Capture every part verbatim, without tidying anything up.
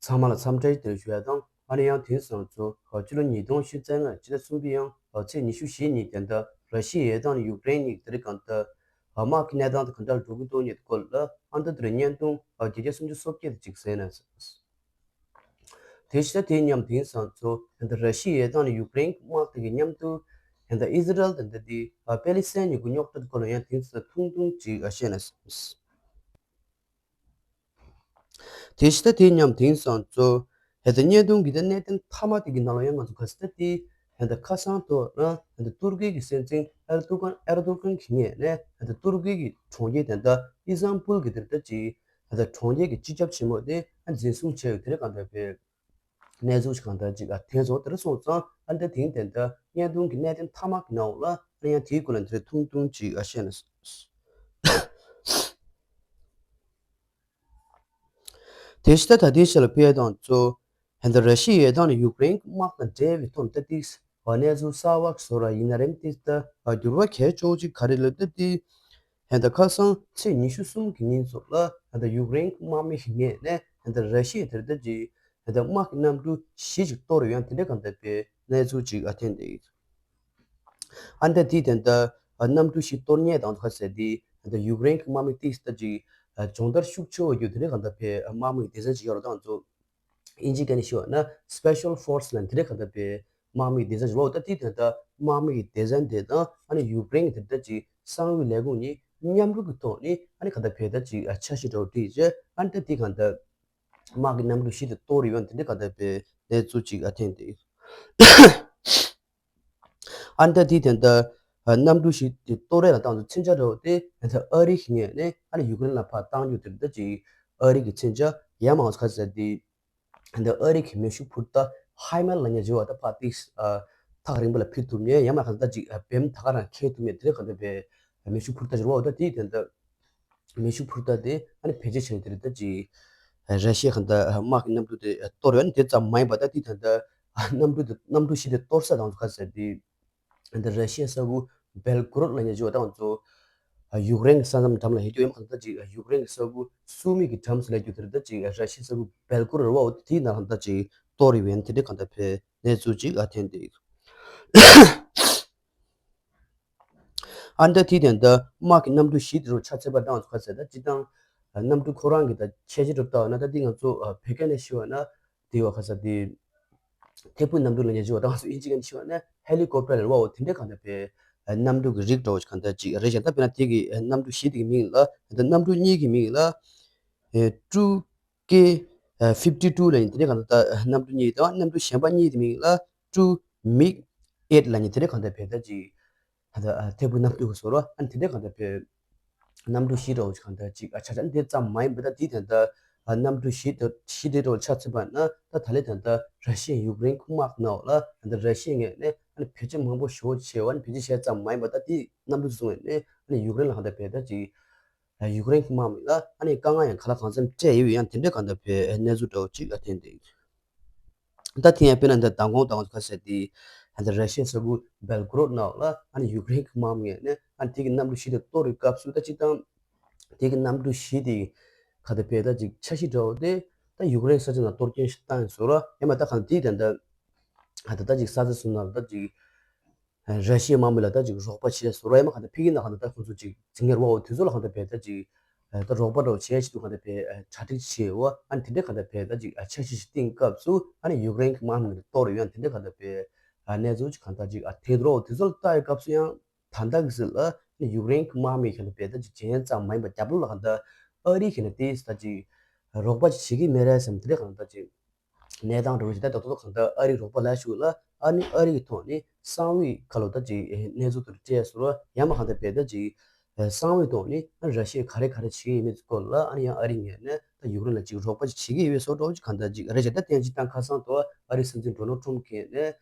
ཚང་མ་ལ་འཚམས་འདྲི་བདེ་ལེགས་ཞུ་ཡ་དང་། ཨ་ནི་ཡང་དེང་སང་ཚོ་ཕྱི་ལོ་ཉིས་སྟོང་ཉི་ཤུ་རྩ་ལྔ་ཕྱི་ཟླ་གསུམ་པའི་ཡང་ཚེས་ཉི་ཤུ་བཞི་ཉིན་དེ་འདྲ་ར་ཤི་ཡའི་དང་ཡུཀ་རེན་གཉིས་དེ་རིང་གང་ལྟར་དམག་གི་གནས་སྟངས་དེ་ག་འདྲ་འགྲོ་གི་འདུག་ཉེ་སྐོར་ལ་ཨ་འདི་དེར་བརྙན་ཐུང་བརྒྱ་ཆ་སུམ་ཅུ་སོ་བརྒྱད་དེ་གཅིག་གསན་ན། དེ་ཕྱི་ཟླ་དེའི་མཉམ་དེང་སང་ཚོ་དེ་འདྲ་ར་ཤི་ཡའི་དང་ཡུཀ་རེན་དམག་དེ་གི་མཉམ་དུ་དེ་འདྲ་ཨི་ཟི་རལ་དེ་འདྲ་དེ་པེ་ལི་སི་ཐན་ཉིད་ཀྱི་རྙོག་དྲ་དེ་སྐོར་ལ་ཡང་དེང་སང་ཐུང་ཐུང་ཅིག་བཤད་ན། དེ་ཕྱི་ཟླ་དེའི་མཉམ་དེང་སང་ཚོ་ཧེ་ད་བརྙན་ཐུང་གི་ད་གནད་དོན་མཐའ་མ་དེ་གི་ནང་ལ་ཡང་ང་ཚོ་ག་ཟེར་ད་དེ་ཧེ་ད་ཁ་སང་ཐོག་རང་ཧེ་ད་ཏུར་ཀི་གི་སྲིད་འཛིན་ཨེར་ཏུར་ཀན་ཨེར་ཏུར་ཀན་གྱི་ངོས་ནས་ཧེ་ད་ཏུར་ཀི་གི་གྲོང་ཁྱེར་དེ་འདྲ་ཨི་སྟན་བུལ་གི་དེར་ད་ཅིག་ཧེ་ད་གྲོང་ཁྱེར་གྱི་སྤྱི་ཁྱབ་ཆེན་མོ་དེ་འཛིན་བཟུང་བྱས་ཡོད་དེ་རེད་གང་ལྟར་བས། གནས་ཚུལ་ཞིག་གང་ལྟར་ཅིག་ཨ་དེ་ཚོ་དེར་སོང་ཙང་ཨ་འདི་དེང་དེ་འདྲ་བརྙན་ཐུང་གི་གནད་དོན་མཐའ་མ་གི་ནང་ལ་ཨ་ཡང་དེའི་སྐོར་ལ་འདིར་ཐུང་ཐུང་ཅིག་ཨ་བཤད་ན། དེ་ཕྱི་ཟླ་ད་ལྟའི་ཆ་ལ་ཕེ་དང་ཚོ་ཧན་ད་ར་ཤི་ཡའི་དང་ནི་ཡུཀ་རེན་དམག་དང་འབྲེལ་བའི་ཐོག་ནས་ད་ཏིག་གནས་ཚུལ་གསར་བ་བཟོ་ར་ཡིན་ན་རེམ་ཏིག་ད་འགྱུར་བ་གལ་ཆེ་བོ་ཅིག་ག་རེ་ལབ་ད་ཏིག་ཧན་ད་ཁ་སང་ཚེས་ཉི་ཤུ་གསུམ་གི་ཉིན་ཚོ་ལ་ཧན་ད་ཡུཀ་རེན་དམག་མི་ཞིག་ངོས་ནས་ཧན་ད་ར་ཤི་ཡ་དེར་ད་ཅིག་ཧན་ད་དམག་གི་གནམ་གྲུ་བཞི་ཅིག་གཏོར་ཡོང་དེ་འདྲ་གང་ལྟར་པའི་གནས་ཚུལ་ཅིག་ཨ་ཐེན་དེ་ཡིན། ཨ་ནི་ད་དེ་དེ་འདྲ་གནམ་གྲུ་ཞིག་གཏོར་མཁན་དང་ཁ་ཟེར་དེ་ད་ཡུཀ་རེན་གྱི་དམག་མི་ཏིག་ད་ཅིག་སྦྱོང་བརྡར་ཤུགས་ཆེ་བོ་རྒྱུ་དེ་འདྲ་གང་ལྟར་པའི་དམག་མི་སྡེ་ཚན་ཅིག་ཡོད་རེད། ད་ང་ཚོ་ཨིན་ཇི་སྐད་ནས་ཞུ་བ་ན་Special Force་ལབ་དེ་འདྲ་གང་ལྟར་པའི་དམག་མི་སྡེ་ཚན་ཅིག་ལོ། ད་དེ་དེ་འདྲ་དམག་མི་སྡེ་ཚན་དེ་དང་ཨ་ནི་ཡུཀ་རེན་གྱི་དེ་འདྲ་ཅིག་གསང་བའི་ལས་ཁུངས་གཉིས་མཉམ་རུབ་ཀྱི་ཐོག་ནས་ཨ་ནི་གང་ལྟར་པའི་ད་ཅིག་འཆར་གཞི་འདྲ་བོ་བསྒྲིགས་རྗེས་ཨ་ནི་ད་དེ་གང་ལྟར་དམག་གི་གནམ་གྲུ་བཞི་དེ་གཏོར་ཡོང་དེ་འདྲ་གང་ལྟར་པའི་གནས་ཚུལ་ཅིག་ཨ་ཐེན་དེ། ཨ་ནི་ད་དེ་དེ་འདྲ་གནམ་གྲུ་ཞིག་དེ་གཏོར་རེས་ལ་བཏང་དུས་མཚོན་ཆ་འདྲ་བོ་དེ་ཨ་ནི་ཨ་རི་ཞིག་ངོས་ནས་ཨ་ནི་ཡུཀ་རེན་ལ་ཕར་བཏང་རྒྱུ་དེ་འདྲ་ཅིག་ཨ་རི་གི་མཚོན་ཆ་ཡ་མང་ཁ་ཟེར་དེ་ཨ་ནི་ཨ་རི་གི་མེ་ཤུགས་འཕུར་མདའ་ཧའི་མར་ལབ་མཁན་ཅིག་ཡོད་པ། ད་ཕར་ཏིག་ཐག་རིང་པོ་ལ་འཕུར་ཐུབ་མཁན་ཡ་མ་གང་ལྟར་ཅིག་བེམ་ད་ག་རང་འཁེལ་ཐུབ་མཁན་དེ་འདྲ་གང་ལྟར་པའི་མེ་ཤུགས་འཕུར་མདའ་ཅིག་ཡོད་པ། ད་དེ་དེ་འདྲ་མེ་ཤུགས་འཕུར་མདའ་དེ་ཨ་ནི་བེད་སྤྱོད་བྱས་དེ་རེད། ད་ཅིག་ར་ཤི་ཡ་གང་ལྟར་དམག་གི་གནམ་གྲུ་དེ་གཏོར་ཡོད། ཨ་ནི་དེ་ཙམ་མ་ཡིན་པ་ད་དེ་ད་ལྟ་གནམ་གྲུ་དེ་གནམ་གྲུ་བཞི་དེ་གཏོར་ས་དང་ཁ་ཟེར་དེ་ད་ར་ཤི་ཡའི་ས་ཁུལ་སྦེལ་གོ་རོད་ལབ་མཁན་ཅིག་ཡོད་པ། ད་ང་ཚོ་ཡུཀ་རེན་གྱི་ས་མཚམས་འགྲམ་ལ་ཡོད་རྒྱུ་ཡིན་པ། གང་ལྟར་ཅིག་ཡུཀ་རེན་གྱི་ས་ཁུལ་སུ་མི་གི་འགྲམ་ཟེར་ལབ་རྒྱུ་དེ་རེད། ད་ཅིག་ར་ཤི་ཡའི་ས་ཁུལ་སྦེལ་གོ་རོད་རེད་པ། འོ་དེའི་ནང་ལ་གང་ལྟར་ཅིག་གཏོར་ཡོད་པ་ཡིན། དེ་འདྲ་གང་ལྟར་པའི་གནས་ཚུལ་ཅིག་ཨ་ཐེན་དེ། ཨ་ནི་ད་དེ་དེ་འདྲ་དམག་གི་གནམ་གྲུ་བཞི་དེ་རུ་ཆ་ཚད་པ་བཏང་ཚོ་ཁ་ཟེར་ད་སྤྱི་བཏང་གནམ་གྲུ་ཁོ་རང་གི་ད་ཁྱད་ཆོས་གྲུབ་ལྟ་བ་ན་ད་དེ་ང་ཚོ་བོད་སྐད་ནས་ཞུ་བ་ན་དེ་བ་ཁ་ཟེར་དེ་ཐད་འཕུར་གནམ་གྲུ་ལབ་མཁན་ཅིག་ཡོད་པ། ད་ང་ཚོ་ཨིན་ཇི་སྐད་ནས་ཞུ་བ་ན་ཧེ་ལི་ཀོབ་ཊར་ལབ་པ། འོ་དེ་འདྲ་གང་ལྟར་པའི་གནམ་གྲུ་གི་རིགས་འདྲ་བོ་ཅིག་གང་ལྟར་ཅིག་རེད་ཤག་ད་དཔེར་ན་དེ་གི་གནམ་གྲུ་བཞི་དེ་གི་མིང་ལ་ད་གནམ་གྲུ་གཉིས་ཀྱི་མིང་ལ་ཀྲུ་ཀེ་ཕིབ་ཊི་ཊུ་ལབ་མཁན་དེ་འདྲ་གང་ལྟར་ད་གནམ་གྲུ་གཉིས་དང་གནམ་གྲུ་གཞན་པ་གཉིས་དེ་མིང་ལ་ཀྲུ་མིག་ཨེཊ་ལབ་མཁན་དེ་འདྲ་གང་ལྟར་པའི་ད་ཅིག་ད་ཐད་འཕུར་གནམ་གྲུ་གི་བཟོ་འདྲ་ཨ་ནི་དེ་འདྲ་གང་ལྟར་པའི་གནམ་གྲུ་བཞི་འདྲ་བོ་ཅིག་གང་ལྟར་ཅིག་ཨ་ཆ་ཆ་ཨ་ནི་དེ་ཙམ་མ་ཡིན་པ་ད་དེ་ད་ལྟ་གནམ་གྲུ་བཞི་དེ་བཞི་དེ་འདྲ་བོ་ཆ་ཚུད་པ་ན་ད་ད་ལྟ་ད་ལྟ་ར་ཤི་ཡ་ཡུཀ་རེན་དམག་ནང་ལ་ད་ལྟ་ར་ཤི་ཡ་ངོས་ནས་ཨ་ནི་བེད་སྤྱོད་མང་པོ་ཞེ་པོ་བྱས་པ། ཨ་ནི་བེད་སྤྱོད་བྱས་ཙམ་མ་ཡིན་པ་ད་དེ་གནམ་གྲུ་བཟོ་ངོས་ནས་ཨ་ནི་ཡུཀ་རེན་ལ་གང་ལྟར་པའི་ད་ཅིག་ཡུཀ་རེན་དམག་མི་ལ་ཨ་ནི་དཀའ་ངལ་ཡང་ག་ལ་གང་འཚམ་སྤྲད་ཡོད་པའི་ཡང་དེ་འདྲ་གང་ལྟར་པའི་གནས་ཚུལ་འདྲ་བོ་ཅིག་ཨ་ཐེན་དེ། ད་དེ་ཡང་དཔེར་ན་འདི་མདང་དགོང་དང་ཁ་ཟེར་དེ་ད་ར་ཤི་ཡའི་ས་ཁུལ་སྦེལ་གོ་རོད་ནང་ལ་ཨ་ནི་ཡུཀ་རེན་གྱི་དམག་མི་ངོས་ནས་ཨ་ནི་དེ་གི་གནམ་གྲུ་བཞི་དེ་གཏོར་བའི་སྐབས་སུ་ད་སྤྱི་བཏང་དེ་གི་གནམ་གྲུ་བཞི་དེ་ག་ད་བས་ད་ཅིག་འཆར་གཞི་འདྲ་བོ་དེ་ད་ཡུཀ་རེན་ས་ཆ་ནང་གཏོར་སྐྱོན་ཞིག་བཏང་ཡོད་བཟོ་འདྲ། ཡང་མ་ད་གང་དེ་ད་ད་ད་ད་ཅིག་ས་ཆ་སུ་ནང་ད་ཅིག་ར་ཤི་ཡའི་དམག་མི་ལ་ད་ཅིག་རོགས་པ་བྱས་བཟོ་འདྲ། ཡང་མ་གང་ད་ཕ་གི་ནང་གང་ད་ད་ཁོང་ཚོ་ཅིག་འཛིང་ཡར་བ་འོ་དེ་ཚོ་ལ་གང་ད་བས་ད་ཅིག་ད་རོགས་པ་འདྲ་བོ་བྱས་ཞིག་ཏུ་གང་ད་བས་གྲ་སྒྲིག་བྱས་འོ། ཨ་ནི་དེ་འདྲ་གང་ད་བས་ད་ཅིག་འཆར་གཞི་ཞིག་བཏིང་སྐབས་སུ་ཨ་ནི་ཡུཀ་རེན་གྱི་དམག་མི་ལ་གཏོར་ཡོང་དེ་འདྲ་གང་ད་བས་གནས་ཚུལ་ཅིག་གང་ད་ཅིག་ཨ་དེ་འདྲ་བོ་དེ་ཚོ་ལ་ལྟ་ཡི་སྐབས་སུ་ཡང་ད་ལྟ་གི་ཟེར་ལ་ཨ་ནི་ཡུཀ་རེན་གྱི་དམག་མི་གང་ད་བས་ད་ཅིག་གཞན་ཙམ་མ་ཡིན་པ་རྒྱབ་ལོགས་ལ་གང་ད་ཨ་རི་གི་ལ་དེ་ད་ཅིག་རོགས་པ་ཅིག་བྱེད་ཀྱི་མེད་རེད་བསམ་དེ་འདྲ་གང་ད་ཅིག་གནས་སྟངས་འགྲོ་བཞིན་ད་ད་དུང་གང་ལྟར་ཨ་རིའི་རོགས་པ་ལ་ཞུགས་ལ་ཨ་ནི་ཨ་རི་གི་ཐོག་ནས་གསང་བའི་ཁ་ལོ་ད་ཅིག་གནས་ཚུལ་དེ་སྤྲད་སོང་ར། ཡང་མ་གང་ལྟར་བས་ད་ཅིག་གསང་བའི་ཐོག་ནས་ཨ་ར་ཤི་ཡས་ག་རེ་ག་རེ་བྱེད་ཀྱི་ཡིན་མིན་སྐོར་ལ་ཨ་ནི་ཡང་ཨ་རི་ངོས་ནས་ད་ཡུཀ་རེན་ལ་ཅིག་རོགས་པ་ཅིག་བྱེད་ཀྱི་ཡོད་སོགས་འདྲ་བོ་ཅིག་གང་ལྟར་ཅིག་རེད་ཤག་ད་ཐེངས་ཅིག་ད་ཁ་སང་དུ་ཨ་རིའི་སྲིད་འཛིན་ཌོ་ནལ་ཊམ་གྱིས་ནས་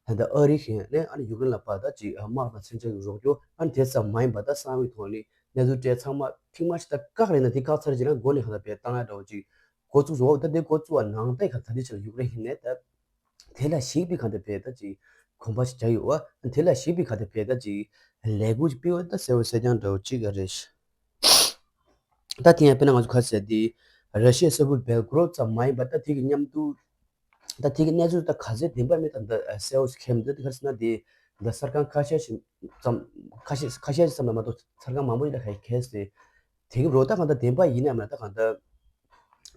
ད་ལྟ་ཨ་རི་གཞན་ནས་ཨ་ནི་ཡུཀ་རེན་ལ་ཕར་ད་ཅིག་དམག་དང་མཚོན་ཆ་གི་རོགས་སྐྱོར་ཨ་ནི་དེ་ཙམ་མ་ཡིན་པ་ད་གསང་བའི་ཐོག་ནས་གནས་ཚུལ་སྤྲད་ཚང་མ་ཐེངས་མ་ཞིག་ད་བཀག་རེད་ན་དེ་བཀག་ཚར་རྗེས་ལ་འགོ་ནས་གང་ལྟར་བས་བཏང་ཡ་འདྲ་བོ་ཅིག་འགོ་བཙུགས་སོང་བ། ད་དེ་འགོ་བཙུགས་པ་ནང་བསྟན་གང་ད་དེ་ཕྱིར་ཡུཀ་རེན་ཡིན་ནས་ད་དེ་ལ་གཞིགས་པའི་གང་ལྟར་བས་ད་ཅིག་གོམ་པ་ཞིག་རྒྱག་ཡོད་བ། དེ་ལ་གཞིགས་པའི་གང་ལྟར་བས་ད་ཅིག་ལས་འགུལ་ཅིག་སྤེལ་བ་ད་གསལ་བོ་གསལ་རྐྱང་འདྲ་བོ་ཅིག་རེད། ད་དེ་ཡང་དཔེར་ན་ང་ཚོ་ག་ཟེར་དེ་ ར་ཤི་ཡའི་ས་ཁུལ་བྷེལ་གོ་རོད་ཙམ་མ་ཡིན་པར་ད་དེ་གི་མཉམ་དུ་ད་དེ་གི་གནས་ཚུལ་ད་ག་ཚད་བདེན་པ་མིན་ད་ད་གསལ་བོ་ཞིག་ཁེལ་མི་འདུག་དེ་ག་རེ་ཟེར་ན་དེ་ད་གསར་ཁང་ཁ་ཤས་ཤིག་ཙམ་ཁ་ཤས་ཁ་ཤས་ཤིག་ཙམ་ལ་མ་གཏོགས་གསར་ཁང་མང་པོ་ཞིག་ད་ག་གལ་སྲིད་དེ་གི་རོ་ད་གང་ལྟར་བདེན་པ་ཡིན་ནའི་མ་ད་གང་ལྟར་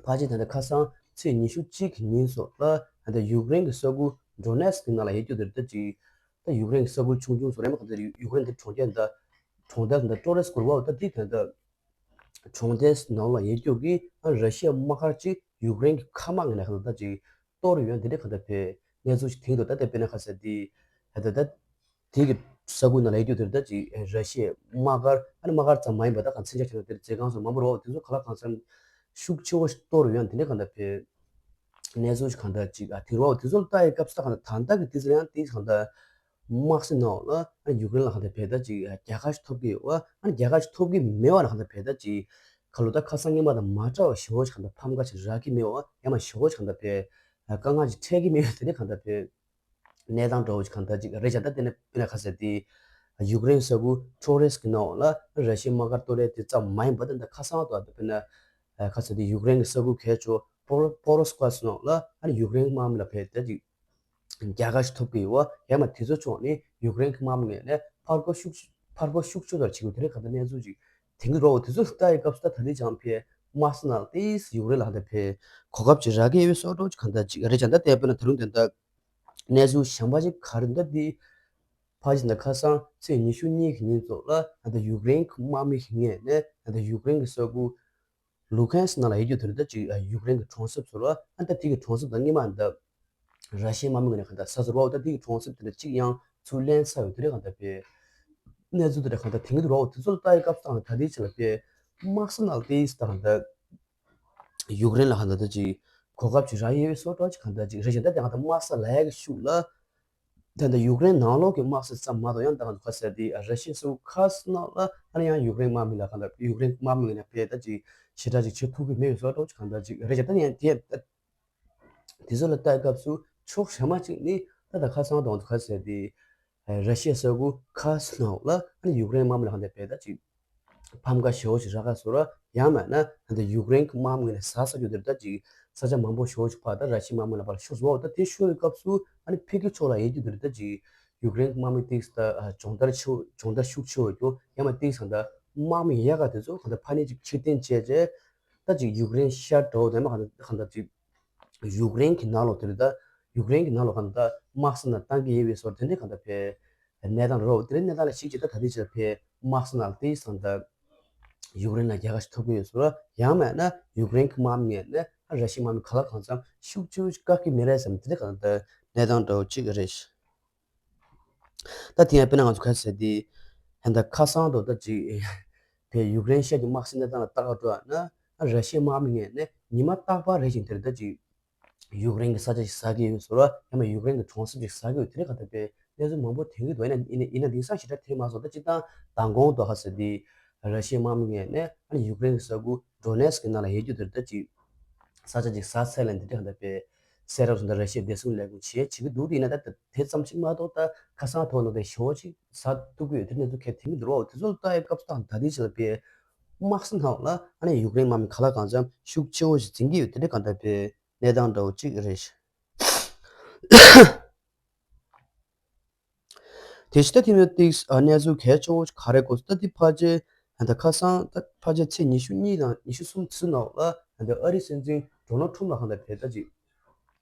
ཕལ་ཆེར་ད་ལྟ་ཁ་སང་ཚེས་ཉི་ཤུ་གཅིག་གི་ཉིན་སོགས་ལ་ད་ལྟ་ཡུཀ་རེན་གྱི་ས་ཁུལ་ཌོ་ནེ་སི་ཀི་ནང་ལ་ཡོད་རྒྱུ་དེ་ད་ཅིག་ད་ཡུཀ་རེན་གྱི་ས་ཁུལ་ཆུང་ཆུང་སོགས་རེད་མ་གང་ལྟར་ཡུཀ་རེན་གྱི་གྲོང་ཁྱེར་ད་གྲོང་རྡལ་ད་ཀྲོ་རེ་སི་ཀོ་རེད་བ་ད་དེ་ད་ལྟ་གྲོང་རྡལ་ནང་ལ་ཡོད་རྒྱུ་གི་ཨ་ར་ཤི་ཡའི་དམག་སྒར་གཅིག་ཡུཀ་རེན་གྱི་མཁའ་དམག་ངོས་ནས་གང་ལྟར་ཅིག་གཏོར་ཡོད་འདི་འདྲའི་གང་ལྟར་བས་གནས་ཚུལ་ཞིག་དེང་དུ་ད་ལྟ་དཔེར་ན་ཁ་ཟེར་དེ་ད་ལྟ་དེ་གི་ས་ཁུལ་ནང་ལ་ཡོད་རྒྱུ་དེར་ད་ཅིག་ར་ཤི་ཡའི་དམག་སྒར་ཨ་ནི་དམག་སྒར་ཙམ་མ་ཡིན་པ་ད་གང་མཚོན་ཆ་བྱས་ན་དེར་མཛོད་ཁང་སོགས་མང་པོ་རོགས་དེ་ཚོ་ག་ལ་གང་འཚམ་ཤུགས་ཆེ་བོ་ཞིག་གཏོར་ཡོད་འདི་འདྲའི་གང་ལྟར་བས་གནས་ཚུལ་ཞིག་གང་ལྟར་ཅིག་ཨ་དེ་རོགས་དེ་ཚོ་ལ་ལྟ་ཡི་སྐབས་སུ་ད་གང་ལྟར་ད་ལྟ་གི་དུས་ཚོད་ཡང་དེ་གང་ལྟར། དམག་སའི་ནང་ལ་ཨ་ཡུཀ་རེན་ལ་གང་ལྟར་བས་ད་ཅིག་རྒྱལ་ཁ་ཞིག་ཐོབ་ཀྱི་ཡོད་པ་ཨ་རྒྱལ་ཁ་ཞིག་ཐོབ་ཀྱི་མེད་པ་ལ་གང་ལྟར་བས་ད་ཅིག་ཁ་ལོ་ད་ཁ་སང་སྔོན་མ་དང་མ་འདྲ་བ་ཞེ་པོ་ཞིག་གང་ལྟར་ཕམ་ཁ་ཞིག་རག་གི་མེད་པ་ཡང་མ་ཞེ་པོ་ཞིག་གང་ལྟར་བས་དཀའ་ངལ་ཞིག་འཕྲད་ཀྱི་མེད་པ་དེ་འདྲ་གང་ལྟར་བས་གནས་སྟངས་འདྲ་བོ་ཞིག་གང་ལྟར་ཅིག་རེད་ཀྱང་ད་དེ་ནས་དཔེར་ན་ཁ་ཟེར་དེ་ཡུཀ་རེན་ས་ཁུལ་ཀྲོ་རེ་སི་ཀི་ནང་ལ་ར་ཤི་ཡའི་དམག་སྒར་གཏོར་ཡས་དེ་ཙམ་མ་ཡིན་པ་ད་ད་ཁ་སང་དུ་དཔེར་ན་ཁ་ཟེར་དེ་ཡུཀ་རེན་གྱི་ས་ཁུལ་གལ་ཆེ་བོ་པོ་རོ་སི་ཀ་སི་ནང་ལ་ཨ་ནི་ཡུཀ་རེན་དམག་མི་ལ་བས་ད་ཅིག་རྒྱལ་ཁ་ཞིག་ཐོབ་ཀྱི་ཡོད་པ་ཡང་མ་དེ་ཚོ་ཕྱོགས་ནས་ཡུཀ་རེན་གྱི་དམག་མི་ངོས་ནས་ཕར་རྒོལ་ཤུགས་ཕར་རྒོལ་ཤུགས་ཆེ་དར་བྱེད་དགོས་དེ་རིང་གང་ལྟར་གནས་ཚུལ་ཅིག་དེང་གི་རོགས་དེ་ཚོ་ལྟ་ཡི་སྐབས་སུ་ད་ད་རེས་ཀྱང་ཕའི་དམག་ས་ནང་ཏིས་ཡུཀ་རེན་ལ་གང་ལྟར་ཕའི་གོ་སྐབས་ཅིག་རག་གི་ཡོད་པའི་བཟོ་འདྲ་ཅིག་གང་ལྟར་ཅིག་རེད་ཀྱང་ད་ལྟ་དཔེར་ན་ད་རུང་དེ་འདྲ་གནས་ཚུལ་གཞན་པ་ཅིག་ག་རེ་འདུག་ད་འདི་ཕལ་ཆེར་ད་ཁ་སང་ཚེས་ཉི་ཤུ་གཉིས་ཀྱི་ཉིན་ཙོགས་ལ་ད་ལྟ་ཡུཀ་རེན་གྱི་དམག་མི་ཞིག་ངོས་ནས་ད་ལྟ་ཡུཀ་རེན་གྱི་ས་ཁུལ། ལུ་ཁན་སི་ནང་ལ་ཡོད་རྒྱུ་དེ་རེད་ད་ཅིག་ཡུཀ་རེན་གྱི་གྲོང་གསེབ་ཚོ་ལ་ཨ་ད་དེ་གི་གྲོང་གསེབ་དང་སྔོན་མ་འདི་ར་ཤི་ཡའི་དམག་མི་ངོས་ནས་གང་ལྟར་ས་ཚོ་རོགས་ད་དེ་གི་གྲོང་གསེབ་དེ་འདྲ་གཅིག་ཡང་ཚུར་ལེན་ཚར་ཡོད་དེ་རེད་གང་ལྟར་པས་གནས་ཚུལ་དེ་འདྲ་གང་ལྟར་དེང་གི་རོགས་དེ་ཚོ་ལ་ལྟ་ཡི་སྐབས་སུ་ད་ད་དེའི་ཆེད་ལ་པས་དམག་ས་ནང་ལ་ཏིས་ད་གང་ལྟར་ཡུཀ་རེན་ལ་གང་ལྟར་ད་ཅིག་གོ་སྐབས་ཅིག་རག་ཡོད་པའི་བཟོ་འདྲ་ཅིག་གང་ལྟར་ཅིག་རེད་ཀྱང་ད་དེ་གང་ལྟར་དམག་ས་ལ་ཡ་གི་ཤུགས་ལ། ད་ལྟ་ཡུཀ་རེན་ནང་ལོགས་ཀྱི་དམག་ས་ཙམ་མ་གཏོགས་ཡང་ད་ག་ཁ་ཟེར་དེ་ར་ཤི་ཡའི་ས་ཁུལ་ཁ་ཤས་ནང་ལ་ཨ་ནི་ཡང་ཡུཀ་རེན་དམག་མི་ལ་གང་ལྟར་ཡུཀ་རེན་དམག་མི་ངོས་ནས་ཕེ་ད་ཅིག་ཞེ་དྲག་ཅིག་བྱེད་ཐུབ་ཀྱི་མེད་པའི་བཟོ་འདྲ་ཅིག་གང་ལྟར་ཅིག་རེད་ཀྱང་ད་ནི་ཡང་དེ་དེ་ཚོ་ལ་ལྟ་སྐབས་སུ་ཕྱོགས་གཞན་མ་ཅིག་ནི་ད་ལྟ་ཁ་སང་དང་ཁ་ཟེར་དེ་ར་ཤི་ཡའི་ས་ཁུལ་ཁ་ཤས་ནང་ལ་ཨ་ནི་ཡུཀ་རེན་དམག་མི་ལ་གང་ལྟར་ཕེ་ད་ཅིག་ཕམ་ཁ་ཞེ་པོ་ཞིག་རག་ག་བཟོ་འདྲ་ཡང་མིན་ན་ད་ལྟ་ཡུཀ་རེན་གྱི་དམག་མི་ངོས་ནས་ཟ་ས་རྒྱུ་དེ་རེད་ད་ཅིག་ས་ཆ་མང་པོ་ཞེ་པོ་ཞིག་ཕར་ད་ར་ཤི་ཡའི་དམག་མི་ལ་ཕར་ཤོར་སོང་བ་ད་དེ་ཤོར་བའི་སྐབས་སུ་ཨ་ནི་ཕ་གི་ཕྱོགས་ལ་ཡོད་རྒྱུ་དེ་རེད་ད་ཅིག་ཡུཀ་རེན་གྱི་དམག་མི་ཏིག་ད་སྦྱོང་བརྡར་ཆེ་སྦྱོང་བརྡར་ཤུགས་ཆེ་བ་རྒྱུ་ཡང་མིན་ན་ཏིག་ད་དམག་མི་ཡག་ག་དེ་ཚོ་གང་ལྟར་ཕར་ནས་ཅིག་ཕྱིར་འཐེན་བྱས་རྗེས་ད་ཅིག་ཡུཀ་རེན་ཤར་འགྲོ་དེ་མ་གང་ལྟར་གང་ལྟར་ཅིག་ཡུཀ་རེན་གྱི་ནང་ལོགས་དེ་རེད་ད། ཡུཀ་རེན་གྱི་ནང་ལོགས་གང་ལྟར་དམག་ས་ནང་བཏང་གི་ཡོད་པའི་བཟོ་འདྲ་དེ་འདྲ་གང་ལྟར་ཕེ། གནས་སྟངས་རོ་དེ་རིང་གནས་སྟངས་ལ་གཞིགས་བྱས་ད་ད་ལྟའི་ཆར་ཕེ་དམག་ས་ནང་དེ་གང་ལྟར་ཡུཀ་རེན་ལ་རྒྱལ་ཁ་ཞིག་ཐོབ་ཀྱི་ཡོད་བཟོ་ར་ཡང་མིན་ན་ཡུཀ་རེན་གྱི་དམག་མི་ངོས་ནས་ར་ཤི་ཡའི་དམག་མི་ག་ལ་གང་འཚམ་ཤུགས་ཆེ་བོ་ཞིག་བཀག་གི་མེད་རེད་བསམ་དེ་འདྲ་གང་ལྟར་གནས་སྟངས་འདྲ་བོ་གཅིག་རེད། ད་དེ་ཡང་དཔེར་ན་ང་ཚོ་ག་ཟེར་དེ། ཧན་ད་ཁ་སང་དུ་ད་ཅིག་བས་ཡུཀ་རེན་ཤར་གྱི་དམག་སའི་གནས་སྟངས་ལ་ལྟ་ག་འགྲོ་བ་ན་ར་ཤི་ཡའི་དམག་མི་ངོས་ནས་ཉི་མ་རྟག་པར་རེ་བཞིན་དེར་ད་ཅིག་ཡུཀ་རེན་གྱི་ས་ཆ་ཞིག་ཟ་གི་ཡོད་བཟོ་ར་ཡང་མིན་ཡུཀ་རེན་གྱི་གྲོང་གསེབ་ཅིག་ཟ་གི་ཡོད་དེ་རེད་ག་ད་པས་གནས་ཚུལ་མང་པོ་ཐོན་གྱི་འདུག་ཡིན་ན་ཡིན་ན་ཡིན་ན་དེང་སང་ཞེ་དྲག་ཐོན་མ་སོང་ད་ཅིག་ད་མདང་དགོང་དུ་ག་ཟེར་དེ་ར་ཤི་ཡའི་དམག་མི་ངོས་ནས་ཨ་ནི་ཡུཀ་རེན་གྱི་ས་ཁུལ་ཌོ་ནེ་སི་ཀི་ནང་ལ་ཡོད་རྒྱུ་དེར་ད་ཅིག་ས་ཆ་ཅིག་ཟ་ཚར་ལན་དེ་འདྲ་ག་ད་པས། གསལ་རབ་སོང་ད་ར་ཤི་ཡས་བདེ་སྲུང་ལས་ཁུངས་བྱེད་བྱེད་ཀྱི་འདུག་དེ་ཡིན་ན་ད་དེ་ཙམ་ཞིག་མ་གཏོགས་ད་ཁ་སང་ཐོག་ནང་དེ་ཞེ་པོ་ཅིག་ཟ་ཐུབ་ཀྱི་ཡོད་དེ་གནས་ཚུལ་གལ་ཐོན་གྱི་འདུག་རོགས་དེ་ཚོ་ལ་ལྟ་ཡི་སྐབས་སུ་ད་ད་དེ་ཆེད་ལ་པས་དམག་ས་ནང་ལ་ཨ་ནི་ཡུཀ་རེན་དམག་མི་ག་ལ་གང་འཚམ་ཤུགས་ཆེ་བོ་ཞིག་འཛིན་གྱི་ཡོད་དེ་འདྲ་གང་ལྟར་པས་གནས་སྟངས་འདྲ་བོ་ཅིག་རེད། དེ་ཕྱི་ད་དེ་ནས་ཏིག་ཨ་གནས་ཚུལ་གལ་ཆེ་བོ་ག་རེ་གོ་སོང་ད་དེ་ཕལ་ཆེར་ད་ཁ་སང་ད་ཕལ་ཆེར་ཚེས་ཉི་ཤུ་གཉིས་དང་ཉི་ཤུ་གསུམ་ཚུན་ནང་ལ་ད་ཨ་རིའི་སྲིད་འཛིན་ཌོ་ནལ་ཁྲོམ་ལ་གང་ལྟར་བྱས་ད་ཅིག་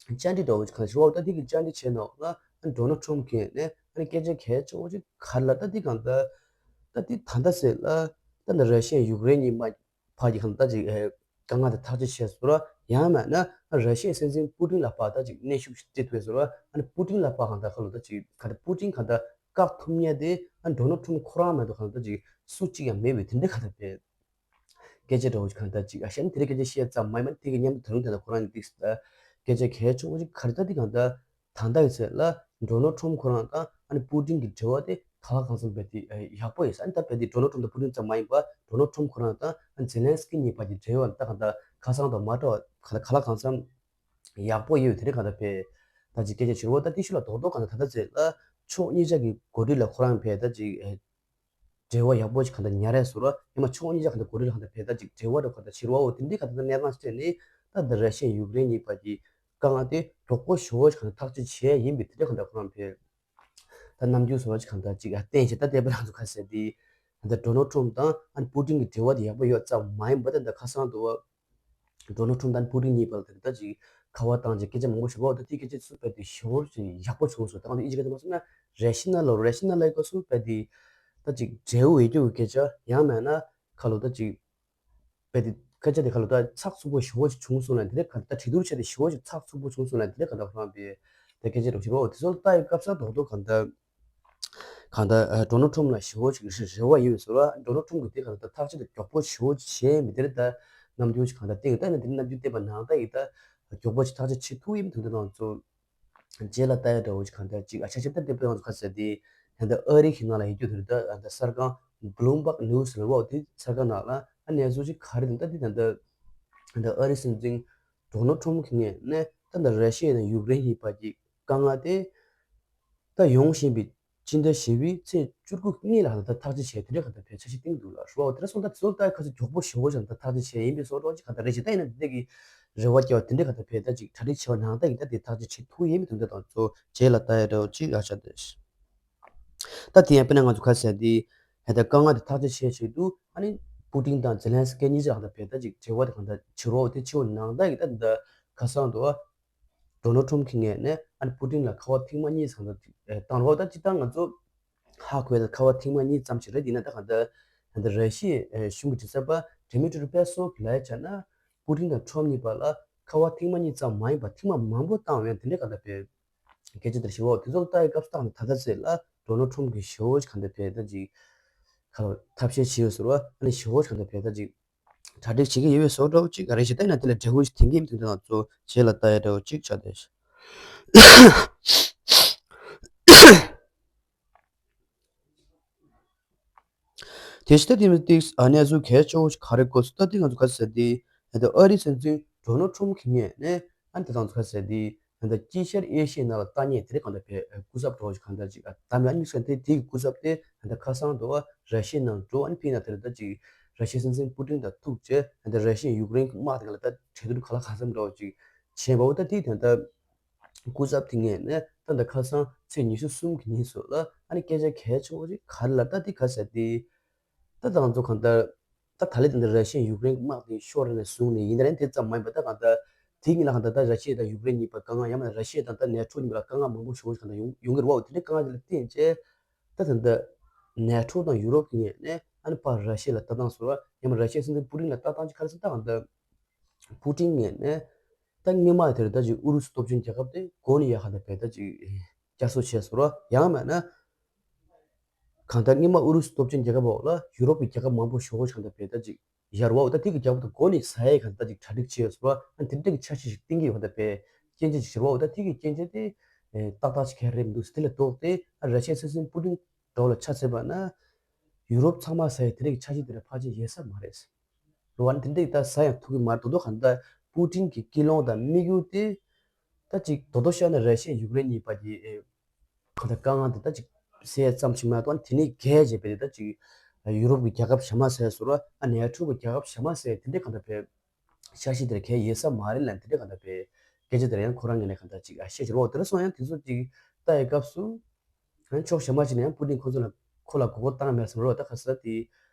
བཅར་འདྲི་འདྲ་བོ་ཅིག་གང་ཞུ་བ་ད་དེ་གི་བཅར་འདྲི་བྱས་ནང་ལ་ཌོ་ནལ་ཁྲོམ་གིས་ནས་ཨ་ནི་སྐད་ཆ་གལ་ཆེ་བོ་ཅིག་ག་རེ་ལ་ད་དེ་གང་ལྟར་ད་དེ་ད་ལྟ་ཟེར་ལ་ད་ནི་ར་ཤི་ཡ་ཡུཀ་རེན་གཉིས་མ། ཕར་གྱི་ཁ་ལ་ད་ཅིག་ཨེ་དཀའ་ངལ་དེ་ཐག་གཅོད་བྱས་སོང་ར་ཡང་མིན་ན་ར་ཤི་ཡའི་སྲིད་འཛིན་པུ་ཏིན་ལ་ཕར་ད་ཅིག་གནོན་ཤུགས་ཤིག་སྤྲད་ཐུབ་སོང་ར་ཨ་ནི་པུ་ཏིན་ལ་ཕར་གང་ལྟར་ཁ་ལ་ད་ཅིག་ག་ད་པུ་ཏིན་གང་ལྟར་བཀག་ཐུབ་མཁན་དེ་ཨ་ཌོ་ནལ་ཁྲོམ་ཁོ་རང་མ་གཏོགས་གང་ལྟར་ཅིག་སུ་གཅིག་ཡང་མེད་པའི་དེ་འདྲ་གང་ལྟར་བྱས་སྐད་ཆ་འདྲ་བོ་ཞིག་གང་ལྟར་ཅིག་ཨ་ཤ་ནི་དེ་རིང་སྐད་ཆ་བཤད་ཙམ་མ་ཡིན་པ་དེ་གི་མཉམ་དུ་ད་རུང་དེ་ལ་ཁོ་རང་གི་ཏིག་སྐད་ཆ་གལ་ཆེ་བོ་ཞིག་ག་རེ་ད་དེ་གང་ལྟར། ད་ལྟ་ཡི་ཚོད་ལ་ཌོ་ནལ་ཁྲོམ་ཁོ་རང་དང་ཨ་ནི་པུ་ཏིན་གྱི་འབྲེལ་བ་དེ་ག་ལ་གང་འཚམ་རྦད་དེ་ཡག་པོ་ཡིན་ས་ཨ་ནི་ད་རྦད་དེ་ཌོ་ནལ་ཁྲོམ་དང་པུ་ཏིན་ཙམ་མ་ཡིན་པ་ཌོ་ནལ་ཁྲོམ་ཁོ་རང་དང་ཨ་ནི་ཛེ་ལན་སི་ཀི་གཉིས་བར་གྱི་འབྲེལ་བ་ད་གང་ལྟར་ཁ་སང་དང་མ་འདྲ་བ་ག་ལ་ག་ལ་གང་འཚམ་ཡག་པོ་ཡོད་དེ་རེད་གང་ལྟར་བས་ད་ཅིག་སྐད་ཆ་བྱུང་བ་ད་དེ་ཤུ་ལ་རྡོག་རྡོག་གང་ལྟར་ད་ལྟ་ཚེ་ལ་ཕྱོགས་གཉིས་ཆ་གི་འགོ་ཁྲིད་ལ་ཁོ་རང་བས་ད་ཅིག་འབྲེལ་བ་ཡག་པོ་ཞིག་གང་ལྟར་ཉར་ཡས་བཟོ་ར། ཡང་མ་ཕྱོགས་གཉིས་ཆ་གང་ལྟར་གོ་རིལ་གང་ལྟར་བེད་ད་ཅིག་འབྲེལ་བ་ར་གང་ལྟར་བྱེད་རོགས་འོ་དེ་འདྲའི་གང་ལྟར་གནས་སྟངས་སྤྲད་ནས་ད་འདི་ར་ཤི་ཡ་ཡུཀ་རེན་གཉིས་བར་གྱི་དཀའ་ངལ་དེ་མགྱོགས་པོ་ཞེ་པོ་ཞིག་གང་ལྟར་ཐག་གཅོད་བྱེད་ཡས་ཡིན་པའི་དེ་འདྲ་གང་ལྟར་ཁོ་རང་བེད། ད་རྣམ་འགྱུར་བཟོ་བ་ཅིག་གང་ལྟར་ཅིག་ཨ་བསྟན་བྱས། ད་དེ་པ་རང་ཚོ་ཁ་ཟེར་དེ་ད་ལྟ་ཌོ་ནལ་ཊམ་དང་ཨ་ནི་པུ་ཏིན་གྱི་འབྲེལ་བ་དེ་ཡག་པོ་ཡོད་ཙམ་མ་ཡིན་པ་ད་ད་ཁ་སང་དུ་བ་ཌོ་ནལ་ཊམ་དང་ཨ་ནི་པུ་ཏིན་གཉིས་བར་དུ་ད་ཅིག་ཁ་པར་བཏང་ཅིག་སྐད་ཆ་མང་པོ་ཞུ་བ་ད་དེ་སྐད་ཆ་ཚུར་བས་དེ་ཞོར་ཅིག་ཡག་པོ་བྱུང་སོང་། ད་ང་ཚོ་ཨིན་ཇི་སྐད་ཆ་མ་སོང་ན་རེ་ཤི་ནལ་ལ་རེ་ཤི་ནལ་ལ་ཡི་གོ་ཚུར་བས་དེ་ད་ཅིག་འབྲས་བུ་ཡོད་རྒྱུ་གི་སྐད་ཆ་ཡང་མེད་ན་ཁ་ལོ་ད་ཅིག་བས་དེ་སྐད་ཆ་དེ་ཁ་ལོ་ད་ཚགས་ཚུད་པོ་ཞེ་པོ་ཅིག་བྱུང་སོང་ལ་དེ་འདྲ་ག་ད་གྲོས་བསྡུར་བྱས་ཏེ་ཞེ་པོ་ཅིག་ཚགས་ཚུད་པོ་བྱུང་སོང་ལ་དེ་འདྲ་ག་ད་ཁོ་རང་པས་དེ་སྐད་ཆ་རུ་ཞེ་པོ་དེ་ཚོ་ལྟ་ཡི་སྐབས་ས་རྡོག་རྡོག་ག་ད་ག་ད་ཌོ་ནལ་ཊམ་ལ་ཞེ་པོ་ཅིག་རེ་བ་ཡོད་པའི་བཟོ་ལ་ཌོ་ནལ་ཊམ་གི་དེ་ག་ད་ཐག་གཅོད་དེ་མགྱོགས་པོ་ཞེ་པོ་ཅིག་བྱས་མི་དེ་རེད། ད་རྣམ་འགྱུར་ཅིག་ག་ད་སྟེང་ལྟ་ན་དེ་རྣམ་འགྱུར་བསྟན་པ་ནང་ལྟ་ཡི་ད་མགྱོགས་པོ་ཅིག་ཐག་གཅོད་བྱེད་ཐུབ་ཡིན་དེ་འདྲ་དང་ཚོ། རྗེས་ལ་ལྟ་ཡ་འདྲ་བོ་ཞིག་གང་ལྟར་ཅིག་ཨ་ཆ་ཆེ་ད་དེ་པའི་ང་ཚོ་ཁ་ཟེར་དེ་ད་ལྟ་ཨ་རི་གི་ནང་ལ་ཡོད་རྒྱུ་དེ་རེད། ད་ད་ལྟ་གསར་ཁང་བྷི་ལུམ་བྷག་ནིའུ་སི་ལ་འོ་དེ་གསར་ཁང་ནང་ལ་ཨ་གནས་ཚུལ་ཅིག་ག་རེ་འདུག་ད་དེ་ད་ལྟ་ད་ལྟ་ཨ་རི་སྲིད་འཛིན་ཌོ་ནལ་ཊམ་གི་ངོས་ནས་ད་ལྟ་ར་ཤི་ཡ་དང་ཡུཀ་རེན་གཉིས་བར་གྱི་དཀའ་ངལ་དེ་ད་ཡོང་བཞིན་པའི་སྤྱི་ཟླ་བཞི་པའི་ཚེས་བཅུ་དགུ་གཉིས་ལ་ད་ཐག་གཅོད་བྱས་དེ་འདྲ་ག་ད་བས་འཆར་གཞི་བཏིང་འདུག་ལ་རོ། དེ་འདྲ་སོང་ད་དེ་ཚོ་ལྟ་ཁ་ཚོ་མགྱོགས་པོ་ཞེ་པོ་ཞིག་ད་ཐག་གཅོད་བྱས་ཡིན་པའི་བཟོ་འདྲ་ཅིག་ག་ད་རེ་ཞིག་ད་ཡིན་ན་དེ་འདྲ་གི་རེ་བ་སྐྱེ་བ་དེ་འདྲ་ག་ད་བས་ད་ཅིག་གྲ་སྒྲིག་བྱས་པ་ནང་ད་ཡིན་ད་དེ་ཐག་གཅོད་བྱེད་ཐུབ་ཡིན་མི་ཐུབ་འདྲ་དང་ཚོ་རྗེས་ལ་ལྟ་ཡ་འདྲ་བོ་ཅིག་ཨ་ཆ་དེ་ད་དེ་ཡང་དཔེར་ན་ང་ཚོ་ཁ་ཟེར་དེ་ད་དཀའ་ངལ་དེ་ཐག་གཅོད་བྱས་ཆེད་དུ་ཨ་ནི་པུ་ཏིན་དང་ཛེ་ལན་སི་ཀི་གཉིས་ཆ་ག་ད་བས་ད་ཅིག་འབྲེལ་བ་དེ་ག་ད་བྱེད་རོགས་དེ་བྱེད་པ་ནང་ད་ཡིན་ད་དེ་ད་ཁ་སང་དུ་ཨ། ཌོ་ནལ་ཊམ་གྱི་ངོས་ནས་ཨ་ནི་པུ་ཏིན་ལ་ཁ་པར་ཐེངས་མ་གཉིས་ཙམ་དུ་བཏང་རོགས་ད་ཅི་ལྟར་ང་ཚོ་ཧ་གོ་ཡ་ད་ཁ་པར་ཐེངས་མ་གཉིས་ཙམ་ཞིག་རེད། ཡིན་ན་ད་གང་ལྟར་ད་ལྟ་ར་ཤི་ཡའི་གཞུང་གི་མགྲིན་ཚབ་པ་ཌི་མི་ཏྲི་པེ་སོབ་ལ་བྱས་ན་པུ་ཏིན་དང་ཊམ་གཉིས་བར་ལ་ཁ་པར་ཐེངས་མ་གཉིས་ཙམ་མ་ཡིན་པར་ཐེངས་མ་མང་པོ་བཏང་བས་དེ་འདྲའི་གང་ལྟར་བས་སྐད་ཆ་དེར་ཞེ་པོ་དེ་ཚོ་ལྟ་ཡི་སྐབས་སུ་བཏང་ནས་ད་ལྟ་ཚེ་ལ་ཌོ་ནལ་ཊམ་གྱི་ཞེ་པོ་གང་ལྟར་བས་ད་ཅིག་ཁ་ཐབས་ཤེས་བྱས་ཡོད་ཟེར་བ་ཨ་ནི་ཞེ་པོ་གང་ལྟར་བས་ད་ཅིག་གྲ་སྒྲིག་བྱེད་ཀྱི་ཡོད་པའི་བཟོ་འདྲ་བོ་ཅིག་རེད་ཞེས་བལྟས་ན་དེ་ལ་འབྲས་བུ་ཞིག་འཐེན་གྱི་མི་འདུག་དེ་ང་ཚོ་རྗེས་ལ་ལྟ་ཡ་འདྲ་བོ་ཅིག་ཆགས་བསྡད། དེ་ཕྱི་ད་དེ་མི་ཏིག་ཨ་གནས་ཚུལ་གལ་ཆེ་བོ་ཞིག་ག་རེ་གོ་སོང་ད་དེ་ང་ཚོ་ག་ཟེར་དེ་ད་ཨ་རིའི་སྲིད་འཛིན་ཌོ་ནལ་ཊམ་གྱི་ངོས་ནས་ཨ་ནི་ད་ང་ཚོ་ག་ཟེར་དེ། ད་ལྟ་དཀྱིལ་ཤར་ཨེ་ཤི་ཡའི་ནང་ལ་ལྟ་ཉེས་དེ་རིགས་གང་ལྟར་བས་སྐུ་ཚབ་འགྲོ་བ་ཞིག་གང་ལྟར་ཅིག་ཨ་དམ་ཡང་དམིགས་བསལ་དེ་དེའི་སྐུ་ཚབ་དེ་ད་ལྟ་ཁ་སང་དུ་བ་ར་ཤི་ཡའི་ནང་འགྲོ་ཨ་ནི་ཕྱིན་ན་དེར་ད་ཅིག་ར་ཤི་ཡའི་སྲིད་འཛིན་པུ་ཏིན་དང་ཐུག་བྱས་ད་ལྟ་ར་ཤི་ཡའི་ཡུཀ་རེན་གྱི་དམག་དེ་ག་ལ་ད་གྲོས་བསྡུར་ག་ལ་གང་འཚམ་འགྲོ་བ་ཅིག་བྱས་པ་འོ་ད་དེ་ད་ལྟ་སྐུ་ཚབ་དེ་ངོས་ནས་ད་ལྟ་ཁ་སང་ཚེས་ཉི་ཤུ་གསུམ་གྱི་ཉིན་སུ་ལ་ཨ་ནི་སྐད་ཆ་གལ་ཆེ་བོ་ཅིག་ག་རེ་ལ་ད་དེ་ག་ཟེར་དེ། ད་ང་ཚོ་གང་ལྟར་ད་ད་ལྟ་དེ་འདྲ་ར་ཤི་ཡ་ཡུཀ་རེན་དམག་དེ་ཤོར་ནས་བཟུང་ནས་ཡིན་ནའི་དེ་ཙམ་མ་ཡིན་པ་ད་གང་ལྟར་དེ་གཉིས་ལ་གང་ལྟར་ད་ར་ཤི་ཡ་དང་ཡུཀ་རེན་གཉིས་བར་དཀའ་ངལ་ཡང་མིན་ན་ར་ཤི་ཡ་དང་ད་ནེ་ཊོ་གཉིས་བར་ལ་དཀའ་ངལ་མང་པོ་ཞེ་པོ་ཞིག་གང་ལྟར་ཡོང་ཡོང་གི་རེད་བ། འོ་དེ་འདྲའི་དཀའ་ངལ་དེ་ལ་བརྟེན་བྱས་ད་ད་ལྟ་ནེ་ཊོ་དང་ཡུ་རོབ་ཀྱི་ངོས་ནས་ཨ་ནི་ཕར་ར་ཤི་ཡ་ལ་ལྟ་སྟངས་བཟོ་བ་ཡང་མིན་ར་ཤི་ཡའི་སྲིད་འཛིན་པུ་ཏིན་ལ་ལྟ་སྟངས་ཅིག་ག་རེ་ཟེར་ད་གང་ལྟར་པུ་ཏིན་ངོས་ནས་ད་སྔོན་མ་དེར་ད་ཅིག་ཨུ་རུ་སུ་སྟོབས་ཆེན་རྒྱལ་ཁབ་དེ་མགོ་ནས་ཡར་གང་ལྟར་བས་ད་ཅིག་བསྐྱར་གསོ་བྱས་བཟོ་བ་ཡང་མིན་ན། གང་ལྟར་སྔོན་མ་ཨུ་རུ་སུ་སྟོབས་ཆེན་རྒྱལ་ཁབ་འོག་ལ་ཡུ་རོབ་ཀྱི་རྒྱལ་ཁབ་མང་པོ་ཞེ་པོ་ཞིག་གང་ལྟར་བས་ད་ཅིག་ཡར་བ་འོ་ད་དེ་གི་རྒྱལ་ཁབ་དང་མགོ་ནས་ཟ་ཡས་གང་ལྟར་ཅིག་གྲ་སྒྲིག་བྱས་ཡོད་ཟེར་བ་ཨ་དེ་འདྲ་གི་འཆར་གཞི་ཞིག་བཏིང་གི་ཡོད་པ་ད་བས་སྐྱོན་ཆ་ཞིག་ཟེར་བ་འོ་ད་དེ་གི་སྐྱོན་ཆ་དེ་ཏག་ཏག་ཅིག་ག་རེ་མི་འདུག་དེ་ལས་ལྡོག་སྟེ་ཨ་ར་ཤི་ཡའི་སྲིད་འཛིན་པུ་ཏིན་འདྲ་བོ་ལ་ཆ་མཚོན་པ་ན་ཡུ་རོབ་ཚང་མ་ཟ་ཡས་དེ་འདྲ་གི་འཆར་གཞི་དེ་འདྲ་ཕལ་ཆེར་ཡོད་ས་མ་རེད། རེད་བ། དེ་འདྲ་ད་ཟ་ཡང་ཐུབ་ཀྱི་མ་རེད། དོ་དོ་གང་ལྟར་པུ་ཏིན་གྱི་ཀུན་སློང་དང་དམིགས་ཡུལ་དེ་ད་ཅིག་དོ་དོ་བཤད་ན་ར་ཤི་ཡ་ཡུཀ་རེན་གཉིས་བར་གྱི་ཨེ་གང་ལྟར་དཀའ་ངལ་དེ་ད་ཅིག་སེལ་ཙམ་ཞིག་མ་གཏོགས་དེ་ནས་རྒྱས་བྱས་པའི་ད་ཅིག་ཡུ་རོབ་ཀྱི་རྒྱལ་ཁབ་གཞན་མ་ཟེར་བཟོ་འདྲ་ཨ་ནེ་ཊོ་གི་རྒྱལ་ཁབ་གཞན་མ་ཟེར་དེ་འདྲ་གང་ལྟར་བས་འཆར་གཞི་དེར་གལ་ཡོད་ས་མ་རེད་ལབ་དེ་འདྲ་གང་ལྟར་བས་སྐད་ཆ་དེར་ཡང་ཁོ་རང་ངོས་ནས་གང་ལྟར་ཅིག་ཨ་བཤད་ཀྱི་རེད་བ། དེ་འདྲ་སོང་ཡང་དེ་ཚོ་ཅིག་ལྟ་ཡི་སྐབས་སུ། ཕྱོགས་གཞན་པ་ཞིག་ནས་ཡང་པུ་ཏིན་ཁོ་ཚོ་ལ་ཁོ་ལ་མགོ་སྐོར་བཏང་མེད་བསམ་རོགས་ད་ག་ཟེར་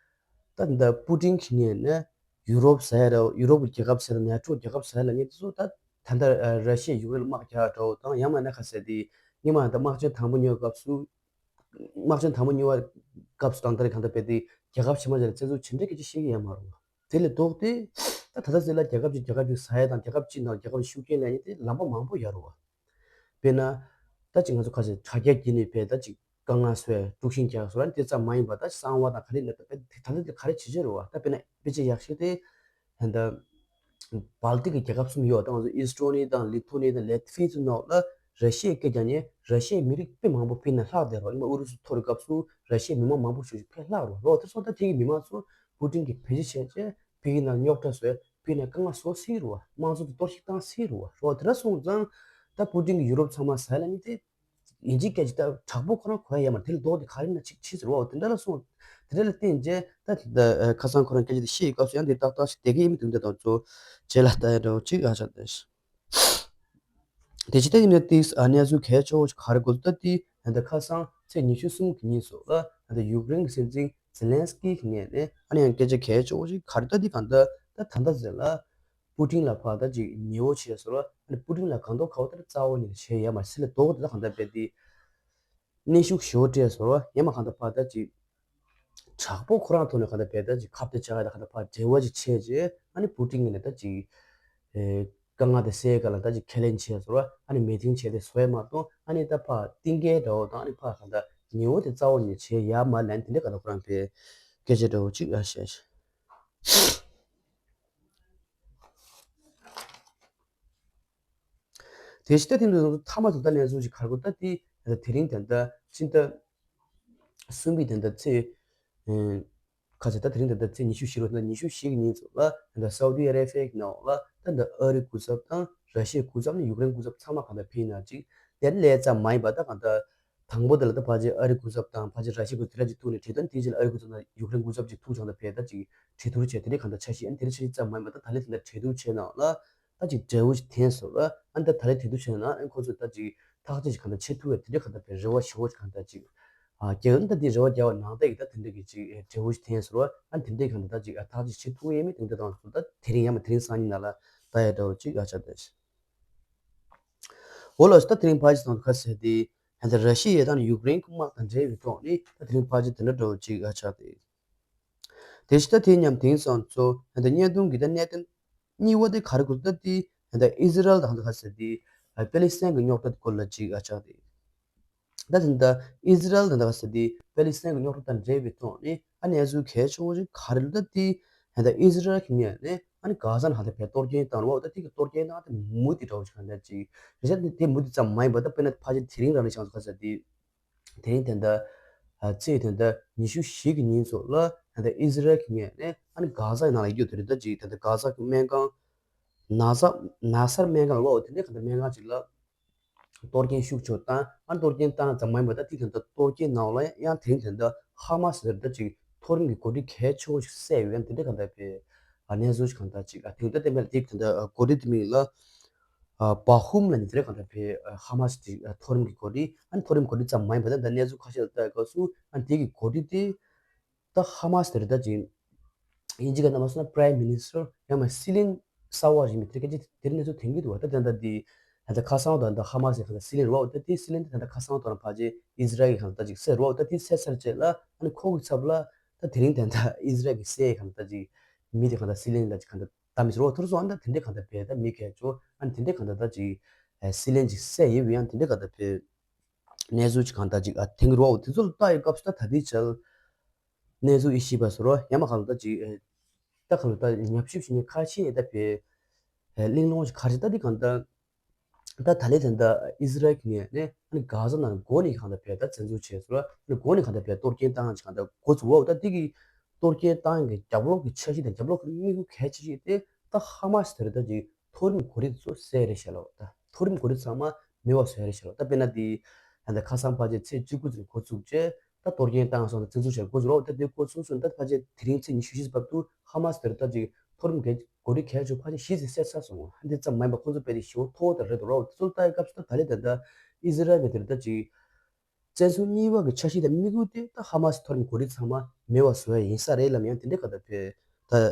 དེ། ད་ད་པུ་ཏིན་གྱི་ངོས་ནས་ཡུ་རོབ་ཟེར་ཡ་ར་ཡུ་རོབ་ཀྱི་རྒྱལ་ཁབ་ཟེར་ནེ་ཊོ་རྒྱལ་ཁབ་ཟེར་ལ་ངས་དེ་ཚོ་ད་ད་ལྟ་ར་ཤི་ཡ་ཡུཀ་རེན་ལ་དམག་རྒྱག་འགྲོ་དང་ཡང་མིན་ན་ག་ཟེར་དེ་སྔོན་མ་ད་དམག་ཆེན་དང་པོ་ཉོ་སྐབས་སུ་དམག་ཆེན་དང་པོ་ཉོ་བ་སྐབས་སུ་དང་ད་རེས་གང་ལྟར་བས་དེ་རྒྱལ་ཁབ་ཆེ་མ་ཆེ་ལ་བཙན་འཛུལ་ཇི་འདྲ་སྐད་ཆ་བཤད་ཀྱི་ཡོད་མ་རེད། དེ་ལས་ལྡོག་སྟེ་ད་ད་ལྟ་ཟེར་ལ་རྒྱལ་ཁབ་ཅིག་རྒྱལ་ཁབ་ཅིག་ཟ་ཡ་དང་རྒྱལ་ཁབ་ཅིག་ནང་རྒྱལ་ཁབ་ཤུགས་རྐྱེན་ལེན་ཡ་དེ་ལམ་པ་མང་པོ་ཡོད་རེད་བ། དཔེར་ན། ད་ཅིག་ང་ཚོ་ཁ་ཤས་དྲ་རྒྱ་བརྒྱུད་ནས་བས་ད་ཅིག་དཀའ་ངལ་བཟོ་ཡ་དཀྲུག་ཤིང་རྒྱག་བཟོ་ཡ་དེ་ཙམ་མ་ཡིན་པར་ད་གསང་བ་དང་ག་རེ་ལས་ད་ད་ལྟ་དེ་ག་རེ་བྱེད་ཀྱི་རེད་བ། ད་དཔེར་ན་དཔེ་ཆ་ཡག་ཤོས་དེ་ད་ལྟ་སྦལ་ཏིག་གི་རྒྱལ་ཁབ་གསུམ་ཡོད། ད་ང་ཚོ་ཨིས་ཏོ་ནི་དང་ལི་ཐོ་ནི་དང་ལེ་ཐི་བྷི་ཚོ་ནང་ལ་ར་ཤི་ཡའི་སྐད་རྒྱག་ནས་ར་ཤི་ཡའི་མི་རིགས་དཔེ་མང་པོ་ཕྱི་ནས་ལྷག་བསྡད་རོགས། ཡིན་པ་ཨུ་རུ་སུ་འཐོར་བའི་སྐབས་སུ་ར་ཤི་ཡའི་མི་མང་མང་པོ་ཞིག་ཕྱིར་ལྷག་རོགས་རོགས་དེ་སོང་ད་དེ་གི་མི་མང་ཚོ་པུ་ཏིན་གྱིས་བེད་སྤྱོད་བྱས་རྗེས་ཕ་གི་ནང་རྙོག་དྲ་བཟོས་ཕ་གི་ནང་དཀའ་ངལ་བཟོ་སྲིད་རུ་བ། དམངས་གཙོ་དེ་གཏོར་བཤིག་བཏང་སྲིད་རུ་བ་རོགས་དེ་འདྲ་སོང་ཙང་ད་པུ་ཏིན་གྱིས་ཡུ་རོབ་ཚང་མ་ཟ་ལ་ནི་དེ་ཡིན་གཅིག་སྐད་ཅིག་ད་དྲག་པོ་ཁོ་རང་གོ་ཡ་ཡོད་མ་རེད། དེ་ལ་ལྡོག་དེ་ག་རེ་ན་ཅིག་ཕྱིས་ཟེར་བ་དེ་འདྲ་ལ་སོང་ དེ་འདྲ་ལ་བརྟེན་བྱས་ད་ད་ཁ་སང་ཁོ་རང་སྐད་ཆ་དེ་བཤད་ཡི་སྐབས་སུ་ཡང་དེ་ཏག་ཏག་ཞིག་བསྡད་ཀྱི་ཡིན་མིན་དེ་འདྲ་དང་ཚོ་རྗེས་ལ་ལྟ་ཡ་འདྲ་བོ་ཅིག་ཨ་ཆགས་ཏེ། དེ་ཕྱི་ད་ཡིན་ན་ཏིག་ཨ་གནས་ཚུལ་གལ་ཆེ་བོ་ཞིག་ག་རེ་གོ་ད་དེ་ད་ཁ་སང་ཚེས་ཉི་ཤུ་གསུམ་གྱི་ཉིན་སུ་ལ་ད་ཡུཀ་རེན་གྱི་སྲིད་འཛིན་ཛེ་ལན་སི་ཀི་གི་ངོས་ནས་ཨ་ནི་ཡང་སྐད་ཆ་གལ་ཆེ་བོ་ཞིག་ག་རེ་ད་དེ་གང་ད་ད་ད་ད་ཟེར་ལ་པུ་ཏིན་ལ་ཕར་ད་ཅིག་ཉེ་བོ་བྱས་སོ་ལ་ཨ་ནི་པུ་ཏིན་ལ་གང་ཐོག་ཁ་བོ་ད་རྩ་བོ་ཉིད་བྱས་ཡ་མ་སྲིད་ལ་དོག་ད་གང་ད་བས་དེ། གནོན་ཤུགས་ཞེ་པོ་སྤྲད་སོང་ར་ཡང་མ་གང་ལྟར་ཕར་ད་ཅིག་དྲག་པོ་ཁོ་རང་ཐོག་ནས་གང་ལྟར་བས་ད་ཅིག་ཁ་གཏད་བཅག་ཡ་ད་གང་ལྟར་ཕར་འབྲེལ་བ་ཅིག་བྱས་རྗེས་ཨ་ནི་པུ་ཏིན་གྱི་ནས་ད་ཅིག་ཨེ་དཀའ་ངལ་དེ་སེལ་ག་ལ་ད་ཅིག་ཁས་ལེན་བྱས་སོང་ར་ཨ་ནི་མི་ཊིང་བྱས་ཏེ་བཟོ་ཡ་མ་གཏོགས་ཨ་ནི་ད་ཕར་གཏིང་སྐྱེལ་འདྲ་བོ་དང་ཨ་ནི་ཕར་གང་ལྟར་ཉེ་བོ་དེ་རྩ་བོ་ཉིད་བྱས་ཡ་མ་ལན་དེ་འདྲ་གང་ལྟར་ཁོ་རང་བས་སྐད་ཆ་འདྲ་བོ་ཅིག་ཨ་བཤད་ཤག་དེ་ཕྱི་ད་དེ་འདྲ་མཐའ་མ་དུ་ད་གནས་ཚུལ་ཞིག་ག་རེ་གོ་ད་དེ་དེ་རིང་ད་ད་ཕྱི་ཟླ་གསུམ་པའི་ད་ད་ཚེས་ཁ་ཚ་ད་དེ་རིང་ད་ད་ཚེས་ཉི་ཤུ་བཞི་རུ་ད་ཉི་ཤུ་བཞི་གི་ཉིན་ཚོ་ལ་ད་སའུ་དི་ཨ་རེ་བྷི་ཡ་གི་ནང་ལ་ད་ད་ཨ་རི་སྐུ་ཚབ་དང་ར་ཤི་ཡའི་སྐུ་ཚབ་ནས་ཡུཀ་རེན་སྐུ་ཚབ་ཚང་མ་གང་ད་ཕེབས་ན་ཅིག་དེར་ལས་ཙམ་མ་ཡིན་པ་ད་གང་ད། དང་པོ་དེ་ལ་ད་ཕལ་ཆེར་ཨ་རི་སྐུ་ཚབ་དང་ཕལ་ཆེར་ར་ཤི་ཡའི་སྐུ་ཚབ་དེ་འདྲ་ཅིག་ཐུག་ནས་གྲོས་དོན་དེའི་རྗེས་ལ་ཨ་རི་སྐུ་ཚབ་དང་ཡུཀ་རེན་སྐུ་ཚབ་ཅིག་ཐུག་བྱུང་ད་ཕེབས་ད་ཅིག་གྲོས་བསྡུར་བྱས་དེ་འདྲའི་གང་ལྟར་འཆར་གཞི་ཨ་ནི་དེ་འདྲ་འཆར་གཞི་ཙམ་མ་ཡིན་པ་ད་ད་ལན་དེ་འདྲ་གྲོས་བསྡུར་བྱས་ནང་ལ་ད་ཅིག་འབྲས་བུ་ཞིག་ཐོན་སོང་ལ་ཨ་ནི་ད་ད་ལན་གྲོས་བསྡུར་བྱས་ནང་ཨ་ནི་ཁོ་ཚོས་ད་ཅིག་ཐག་གཅོད་ཅིག་གང་ལྟར་བྱེད་ཐུབ་པའི་དེ་འདྲའི་གང་ལྟར་བའི་རེ་བ་ཞེ་པོ་ཅིག་གང་ལྟར་ཅིག་རྒྱ་ཡོད་ན་ད་དེ་རེ་བ་རྒྱག་པ་ནང་ལྟར་གྱི་ད་དེ་འདྲ་གི་ཅིག་འབྲས་བུ་ཞིག་ཐོན་སོང་ལ་ཨ་ནི་དེ་འདྲའི་གང་ལྟར་ད་ཅིག་ཐག་གཅོད་བྱེད་ཐུབ་ཡས་མེད་དེ་འདྲ་དང་ད་དེ་རིང་ཡང་མ་དེ་རིང་སང་ཉིན་ནང་ལ་ད་ཡ་འདྲ་བོ་ཅིག་ཨ་ཆགས་ད། འོ་ལགས་སོ། ད་དེ་རིང་ཕལ་ཆེར་སོང་ཁ་ཟེར་དེ་ཧན་ད་ར་ཤི་ཡ་དང་ཡུཀ་རེན་གྱི་དམག་དང་འབྲེལ་བའི་ཐོག་ནས་ད་དེ་རིང་ཕལ་ཆེར་དེ་འདྲ་འདྲ་བོ་ཅིག་ཨ་ཆགས་ཏེ། དེ་བཞིན་ད་དེ་མཉམ་དེང་སང་ཚོ་ཧན་ད་བརྙན་ཐུང་གི་ད་གནད་དོན་གཉིས་པ་དེ་ག་རེ་གོ་ད་དེ་ཧན་ད་ཨི་ཟི་རལ་དང་ཧན་ད་ཁ་ཟེར་དེ་པེ་ལི་སི་ཐན་གྱི་རྙོག་དྲ་དེ་སྐོར་ལ་ཅིག་ཨ་ཆགས་ཏེ། ད་དེ་འདྲ་ཨི་ཟི་རལ་དང་ད་ག་ཟེར་དེ་པེ་ལི་སི་ཐན་གྱི་རྙོག་དྲ་དང་འབྲེལ་བའི་ཐོག་ནས་ཨ་ནི་གནས་ཚུལ་གལ་ཆེ་བོ་ཞིག་ག་རེ་ལ་ད་དེ་ཧན་ད་ཨི་ཟི་རལ་གྱི་ངོས་ནས་ཨ་ནི་གྷ་ཟ་ནང་ད་བས་གཏོར་སྐྱོན་བཏང་རོགས་ད་དེ་གི་གཏོར་སྐྱོན་བཏང་དེ་མུ་མཐུད་འདྲ་བོ་ཞིག་གང་འདྲ་ཅིག་རེད་ཤག་དེ་དེ་མུ་མཐུད་ཙམ་མ་ཡིན་པ་ད་དཔེར་ན་ཕལ་ཆེར་དེ་རིང་རང་ལ་ཆགས་སོང་ག་ཟེར་དེ་དེ་རིང་དེ་འདྲ་ཚེས་དེ་འདྲ་ཉི་ཤུ་བཞི་གི་ཉིན་ཚོ་ལ་ཧན་ད་ཨི་ཟི་རལ་གྱི་ངོས་ནས་ཨ་ནི་གྷ་ཟ་ནང་ལ་ཡོད་དེ་རེད་ད་ཅིག་དེ་འདྲ་གྷ་ཟ་གི་སྨན་ཁང་ན་ས་ན་སར་སྨན་ཁང་ལ་ལོག་དེ་འདྲ་གང་འདྲ་སྨན་ཁང་ཅིག་ལ། གཏོར་སྐྱོན་ཤུགས་ཆེ་བཏང་ཨ་གཏོར་སྐྱོན་བཏང་ཙམ་མ་ཡིན་པ་ད་དེ་དེ་འདྲ་གཏོར་སྐྱོན་ནང་ལ་ཡང་དེ་རིང་དེ་འདྲ་ཧ་མ་སི་ཟེར་ད་ཅིག་མཐོ་རིམ་གྱི་འགོ་ཁྲིད་གལ་ཆེ་བོ་ཞིག་བསད་ཡོད་ཡང་དེ་འདྲ་གང་འདྲ་བས་གནས་ཚུལ་ཞིག་གང་འདྲ་ཅིག་དེ་འདྲ་བསྟན་པའི་དེ་དེ་འདྲ་འགོ་ཁྲིད་དེ་མིང་ལ་བྷ་ཧུམ་ལ་ནི་དེ་འདྲ་གང་འདྲ་བས་ཧ་མ་སི་དེ་མཐོ་རིམ་གྱི་འགོ་ཁྲིད་ཨ་མཐོ་རིམ་འགོ་ཁྲིད་ཙམ་མ་ཡིན་པ་ད་འདྲ་གནས་ཚུལ་ཁ་ཤས་ལ་ལྟ་སྐབས་སུ་ཨ་དེ་གི་འགོ་ཁྲིད་དེ། ད་ཧ་མ་སི་དེ་རེད་ད་ཅིག་དབྱིན་ཇི་སྐད་ནང་མ་སོང་ན་Prime Minister ཡང་མ་སྲིད་བློན་གསར་བ་རེད་མི་དེ་སྐད་ཅིག་དེ་རིང་གནས་ཚུལ་ཐོན་གྱི་འདུག་བ། ད་དེ་འདྲ་འདི་ད་ལྟ་ཁ་སང་དང་ད་ཧ་མ་སི་ཁ་ད་སྲིད་བློན་རེད་བ། ད་དེ་སྲིད་བློན་དེ་ད་ལྟ་ཁ་སང་དང་ཕལ་ཆེར་ཨི་ཟི་རལ་གྱི་ཁ་ད་ཅིག་བསད་རེད་བ། ད་དེ་བསད་ཚར་རྗེས་ལ་ཨ་ནི་ཁོ་གི་ཚབ་ལ་ད་དེ་རིང་དེ་འདྲ་ཨི་ཟི་རལ་གྱི་བསད་ཁ་ད་ཅིག་མི་དེ་ཁ་ད་སྲིད་བློན་ལ་ཅིག་ཁ་ད་ད་མི་ཟེར་བ་ཐུར་སོང་ཨ་ད་དེ་འདྲ་ཁ་ད་བས་ད་མི་གལ་ཆོ་ཨ་ནི་དེ་འདྲ་ཁ་ད་ད་ཅིག་སྲིད་བློན་ཅིག་བསད་ཡོད་བས་ཡང་དེ་འདྲ་ཁ་ད་བས། གནས་ཚུལ་ཅིག་གང་ལྟར་ཅིག་ཨ་ཐེངས་རོགས་དེ་ཚོ་ལ་ལྟ་ཡི་སྐབས་སུ་ད་ད་ལྟའི་ཆར་གནས་ཚུལ་ཨི་ཤི་བ་སོ་རོ་ཡ་མ་གང་ལྟ་ཅིག་ཨེ་ད་གང་ལྟ་ཉབ་ཤིབ་ཤིག་ནས་ཁ་ཤས་ད་བས་ཨེ་གླེང་སློང་ཅིག་ག་རེ་ད་འདི་གང་ལྟ་ད་ད་ལས་ད་ལྟ་ཨི་ཟི་རལ་གྱི་ངོས་ནས་ཨ་ནི་གྷ་ཟ་ནང་འགོ་ནས་གང་ལྟ་བས་ད་བཙན་འཛུལ་བྱས་སོ་རོ་ཨ་ནི་འགོ་ནས་གང་ལྟ་བས་གཏོར་སྐྱོན་བཏང་ཅིག་གང་ལྟ་འགོ་ཚུགས་བ་ད་འདི་གི་གཏོར་སྐྱོན་བཏང་ཡག་གི་རྒྱབ་ལོགས་ཀྱི་འཆར་གཞི་དང་རྒྱབ་ལོགས་ཀྱི་དམིགས་ཡུལ་གལ་ཆེ་ཤོས་དེ་ད་ཧ་མ་སི་དེ་རེད་ད་ཅིག་མཐོ་རིམ་འགོ་ཁྲིད་ཚོ་བསད་རེད་བྱས་ལོ། ད་མཐོ་རིམ་འགོ་ཁྲིད་ཚང་མ་མེད་པ་བཟོས་རེད་བྱས་ལོ། ད་དཔེར་ན་དེ་ད་ལྟ་ཁ་སང་ཕལ་ཆེར་ཚེས་བཅུ་དགུ་ཚོ་འགོ་ཚུགས་རྗེས་ད་གཏོར་སྐྱོན་བཏང་སོང་ད་བཙན་འཛུལ་བྱས་འགོ་ཚུགས་རོགས་ད་དེ་འགོ་ཚུགས་སོང་ད་ཕལ་ཆེར་དེ་རིང་ཚེས་ཉི་ཤུ་བཞི་བར་དུ་ཧ་མ་སི་དེ་རེད་ད་ཅིག་མཐོ་རིམ་འགན་འགོ་ཁྲིད་གལ་ཆེ་ཕལ་ཆེར་བཞི་ཙམ་བསད་ཚར་སོང་། འདི་ཙམ་མ་ཡིན་པ་ཁོང་ཚོ་དཔེ་དེ་ཞེ་པོ་མཐོ་བོ་དེ་རེད་འདུག་རོགས་དེ་ཚོ་ལྟ་ཡི་སྐབས་སུ་ད་ད་ལྟ་ད་ལྟ་ཨི་ཟི་རལ་གྱི་དེ་རེད་ད་ཅིག་བཙན་བཟུང་གཉིས་པ་གི་འཆར་གཞི་དང་དམིགས་ཡུལ་དེ་ད་ཧ་མ་སི་མཐོ་རིམ་འགོ་ཁྲིད་ཚང་མ་མེད་པ་བཟོ་ཡ་ཡིན་ས་རེད་ལབ་ཡང་དེ་འདྲའི་ཁ་ད་བས་ད་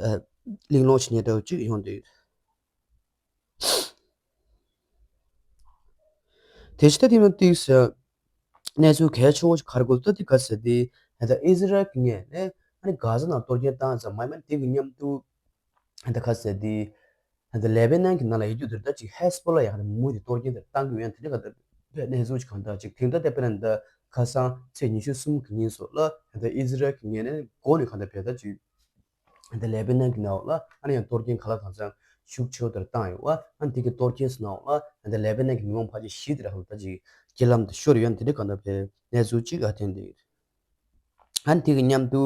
གླེང་སློང་བྱེད་མཁན་འདྲ་བོ་ཅིག་ཡོང་འདུག་དེ་ཕྱི་ད་དེ་མ་ཏིག་ཟེར་གནས་ཚུལ་གལ་ཆེ་བོ་ཞིག་ག་རེ་གོ་ད་དེ་ག་ཟེར་དེ་ད་ཨི་ཟི་རལ་གྱི་ངོས་ནས་ཨ་ནི་གྷ་ཟ་ནང་གཏོར་སྐྱོན་བཏང་ཙམ་མ་ཡིན་པ་དེ་གི་མཉམ་དུ། ད་ག་ཟེར་དེ། ད་ལེ་བྷ་ནན་གྱི་ནང་ལ་ཡོད་དུས་དེར་ད་ཅིག་ཧེ་སི་བྷོ་ལ་ཡང་ད་མུ་དེ་གཏོར་སྐྱོན་དེ་བཏང་གི་ཡོད་ཡང་དེ་འདྲ་ག་ད་གནས་ཚུལ་ཅིག་གང་ལྟར་ཅིག་དེང་ད་ལྟ་དཔེར་ན་ད་ཁ་སང་ཚེས་ཉི་ཤུ་གསུམ་གི་ཉིན་སོགས་ལ་ད་ཨི་ཟི་རལ་གྱི་ངོས་ནས་འགོ་ནས་གང་ལྟར་བས་ད་ཅིག་ད་ལེ་བྷ་ནན་གྱི་ནང་ལ་ཨ་ནི་ཡང་གཏོར་སྐྱོན་ག་ལ་གང་འཚམ་ཤུགས་ཆེ་བོ་དེར་བཏང་ཡོད་བ། ཨ་ནི་དེ་གི་གཏོར་སྐྱོན་སུ་ནང་ལ་ད་ལེ་བྷ་ནན་གྱི་མི་མང་ཕལ་ཆེར་བཞི་དེ་ར་ཧ་ལ་ད་ཅིག་རྐྱེན་ལམ་དུ་ཤོར་ཡོད་ཡང་དེ་འདྲ་གང་ལྟར་བས་གནས་ཚུལ་ཅིག་ཨ་ཐོན་དེ། ཨ་ནི་དེ་གི་མཉམ་དུ་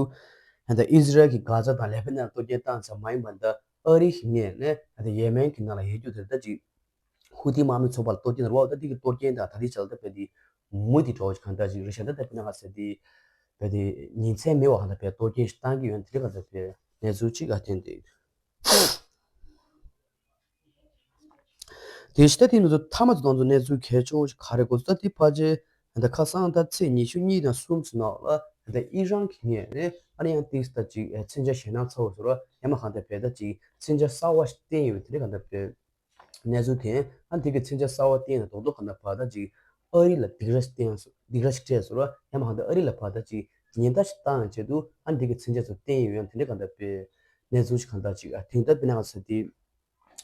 ད་ཨི་ཟི་རལ་གྱིས་གྷ་ཛ་དང་ལེ་བྷ་ནན་གཏོར་སྐྱོན་བཏང་ཙམ་མ་ཡིན་པར་ད་ཨ་རི་གི་ངོས་ནས་ད་ཡེ་མེན་གྱི་ནང་ལ་ཡོད་རྒྱུ་དེ་ད་ཅིག་ཧུ་ཐི་དམག་མི་ཚོགས་པར་གཏོར་སྐྱོན་རེད་བ། ད་དེ་གི་གཏོར་སྐྱོན་དང་ད་ལྟའི་ཆར་ད་དཔེ་དེ་མུ་དེ་འགྲོ་བ་གང་འདྲ་ཞིག་རེད་ཤག་ད་ད་དཔེར་ན་ག་ཟེར་དེ་ བས་དེ་ཉིན་མཚན་མེད་པ་གང་ལྟར་བས་གཏོར་སྐྱོན་ཞིག་བཏང་གི་ཡོད་དེ་གང་ལྟར་བས་གནས་ཚུལ་གཅིག་ཨ་བསྟན་ཏེ། དེ་ཕྱི་ད་དེ་ནི་ཚོ་མཐའ་མ་ཚོ་དང་ཚོ་གནས་ཚུལ་གལ་ཆེ་བོ་ཞིག་ག་རེ་གོ་ཚོད་ད་དེ་ཕལ་ཆེར་ད་ཁ་སང་ད་ཚེས་ཉི་ཤུ་གཉིས་དང་གསུམ་ཚོ་ནང་ལ་ད་ཨི་རན་གྱི་ངོས་ནས་ཨ་ནི་ཡང་ཏིག་ད་ཅིག་མཚོན་ཆ་ཞེད་སྣང་ཚ་བོ་ཚོ་ར་ཡང་མ་གང་ལྟར་བས་ད་ཅིག་མཚོན་ཆ་གསར་བ་ཞིག་བསྟན་ཡོད་དེ་གང་ལྟར་བས། གནས་ཚུལ་དེ་ཨ་འདི་གི་མཚོན་ཆ་གསར་བ་བསྟན་ན་རྡོག་རྡོག་གང་ལྟར་བར་ད་ཅིག་ཨ་རི་ལ་སྡིགས་ར་ཞིག་བསྟན་སོ་སྡིགས་ར་ཞིག་སྤྲད་སོ་ར་ཡང་མ་གང་ལྟར་ཨ་རི་ལ་བར་ད་ཅིག་ཉེན་བརྡ་ཞིག་བཏང་ཡང་ཆེད་དུ་ཨ་འདི་གི་མཚོན་ཆ་ཚོ་བསྟན་ཡོད་ཡང་དེ་འདྲ་གང་ལྟར་བས་གནས་ཚུལ་ཞིག་གང་ལྟར་ཅིག་ཨ་དེང་ལྟར་དཔེར་ན་ག་ས་དེ་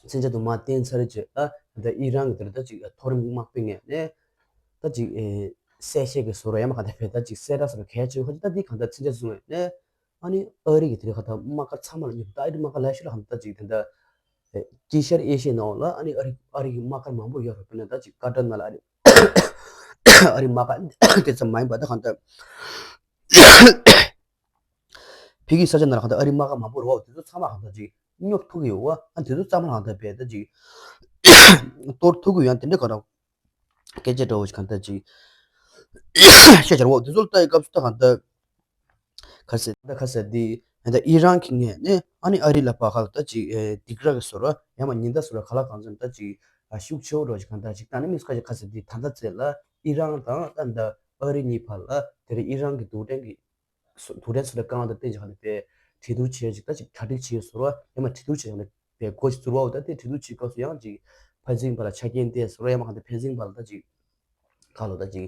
མཚོན་ཆ་དུ་མ་བསྟན་ཚར་རྗེས་ལ་ད་ཨི་རན་གྱི་དེར་ད་ཅིག་མཐོ་རིམ་དམག་དཔོན་ངོས་ནས་ད་ཅིག་གསལ་བཤད་ཀྱི་བཟོ་འདྲ་ཡང་མ་གང་ལྟར་བས་ད་ཅིག་གསལ་བསྒྲགས་བཟོ་འདྲ་གལ་ཆེ་བ་ད་འདི་གང་ལྟར་མཚོན་ཆ་བཟུང་ངོས་ནས་ཨ་ནི་ཨ་རི་གི་དེ་རིང་གང་ལྟར་དམག་སྒར་ཚང་མ་ལ་ཉོབ་ད་ཨ་རི་དམག་སྒར་ལ་ཤོད་ལ་གང་ལྟར་ཅིག་དེ་འདྲ་དཀྱིལ་ཤར་ཨེ་ཤི་ཡའི་ནང་ལ་ཨ་ནི་ཨ་རི་ཨ་རི་གི་དམག་སྒར་མང་པོ་ཡོད་རེད། དཔེར་ན་ད་ཅིག་ཀ་ཏར་ནང་ལ་ཨ་རི་ཨ་རི་དམག་སྒར་དེ་ཙམ་མ་ཡིན་པ་ད་གང་ལྟར་ཕ་གིའི་ས་ཆ་ནང་ལ་གང་ལྟར་ཨ་རི་དམག་སྒར་མང་པོ་རེད་བ། དེ་ཚོ་ཚང་མ་གང་ལྟར་ཅིག་སྙོབ་ཐུབ་ཀྱི་ཡོད་བ། ཨ་དེ་ཚོ་ཚང་མ་གང་ལྟར་བས་ད་ཅིག་གཏོར་ཐུབ་ཀྱི་ཡོད། ཨ་དེ་འདྲ་གང་ལྟར་སྐད་ཆ་འདྲ་བོ་ཞིག་གང་ལྟར་ཅིག་བཤད་བྱ་རེད་བ། དེ་ཚོ་ལ་ལྟ་ཡི་སྐབས་སུ་ད་གང་ལྟར་ག་ཟེར་ད་ག་ཟེར་དེ་ད་ཨི་རན་གྱི་ངོས་ནས་ཨ་ནི་ཨ་རི་ལ་བར་ཁ་ལ་ད་ཅིག་སྡིགས་ར་གི་བཟོ་འདྲ་ཡང་མ་ཉེན་བརྡ་བཟོ་འདྲ་ག་ལ་གང་འཚམ་ད་ཅིག་ཤུགས་ཆེ་བོ་འདྲ་ཞིག་གང་ལྟར་ཅིག་བཏང་ནས་མི་སྐད་ཆ་ག་ཟེར་དེ་ད་ལྟ་ཚེ་ལ་ཨི་རན་དང་ད་ད་ཨ་རི་གཉིས་བར་ལ་དེ་རིང་ཨི་རན་གྱི་རྡུལ་ཕྲན་གྱི་སོ་རྡུལ་ཕྲན་སོ་ལ་རྐང་དང་བསྟན་ཅིག་གང་ལྟར་དེ་གྲོས་བསྡུར་བྱས་ཅིག་ད་ཅིག་གྲ་སྒྲིག་བྱས་བཟོ་འདྲ་ཡང་མ་གྲོས་བསྡུར་བྱས་ཡང་དེ་སྒོ་ཞིག་བཙུགས་པ་འོ། ད་དེ་གྲོས་བསྡུར་བྱེད་སྐབས་སུ་ཡང་ཅིག་ཕན་ཚུན་བར་ལ་ཆ་རྐྱེན་དེ་བཟོ་འདྲ་ཡང་མ་གང་ལྟར་ཕན་ཚུན་བར་ལ་ད་ཅིག་ཁ་ལོ་ད་ཅིག་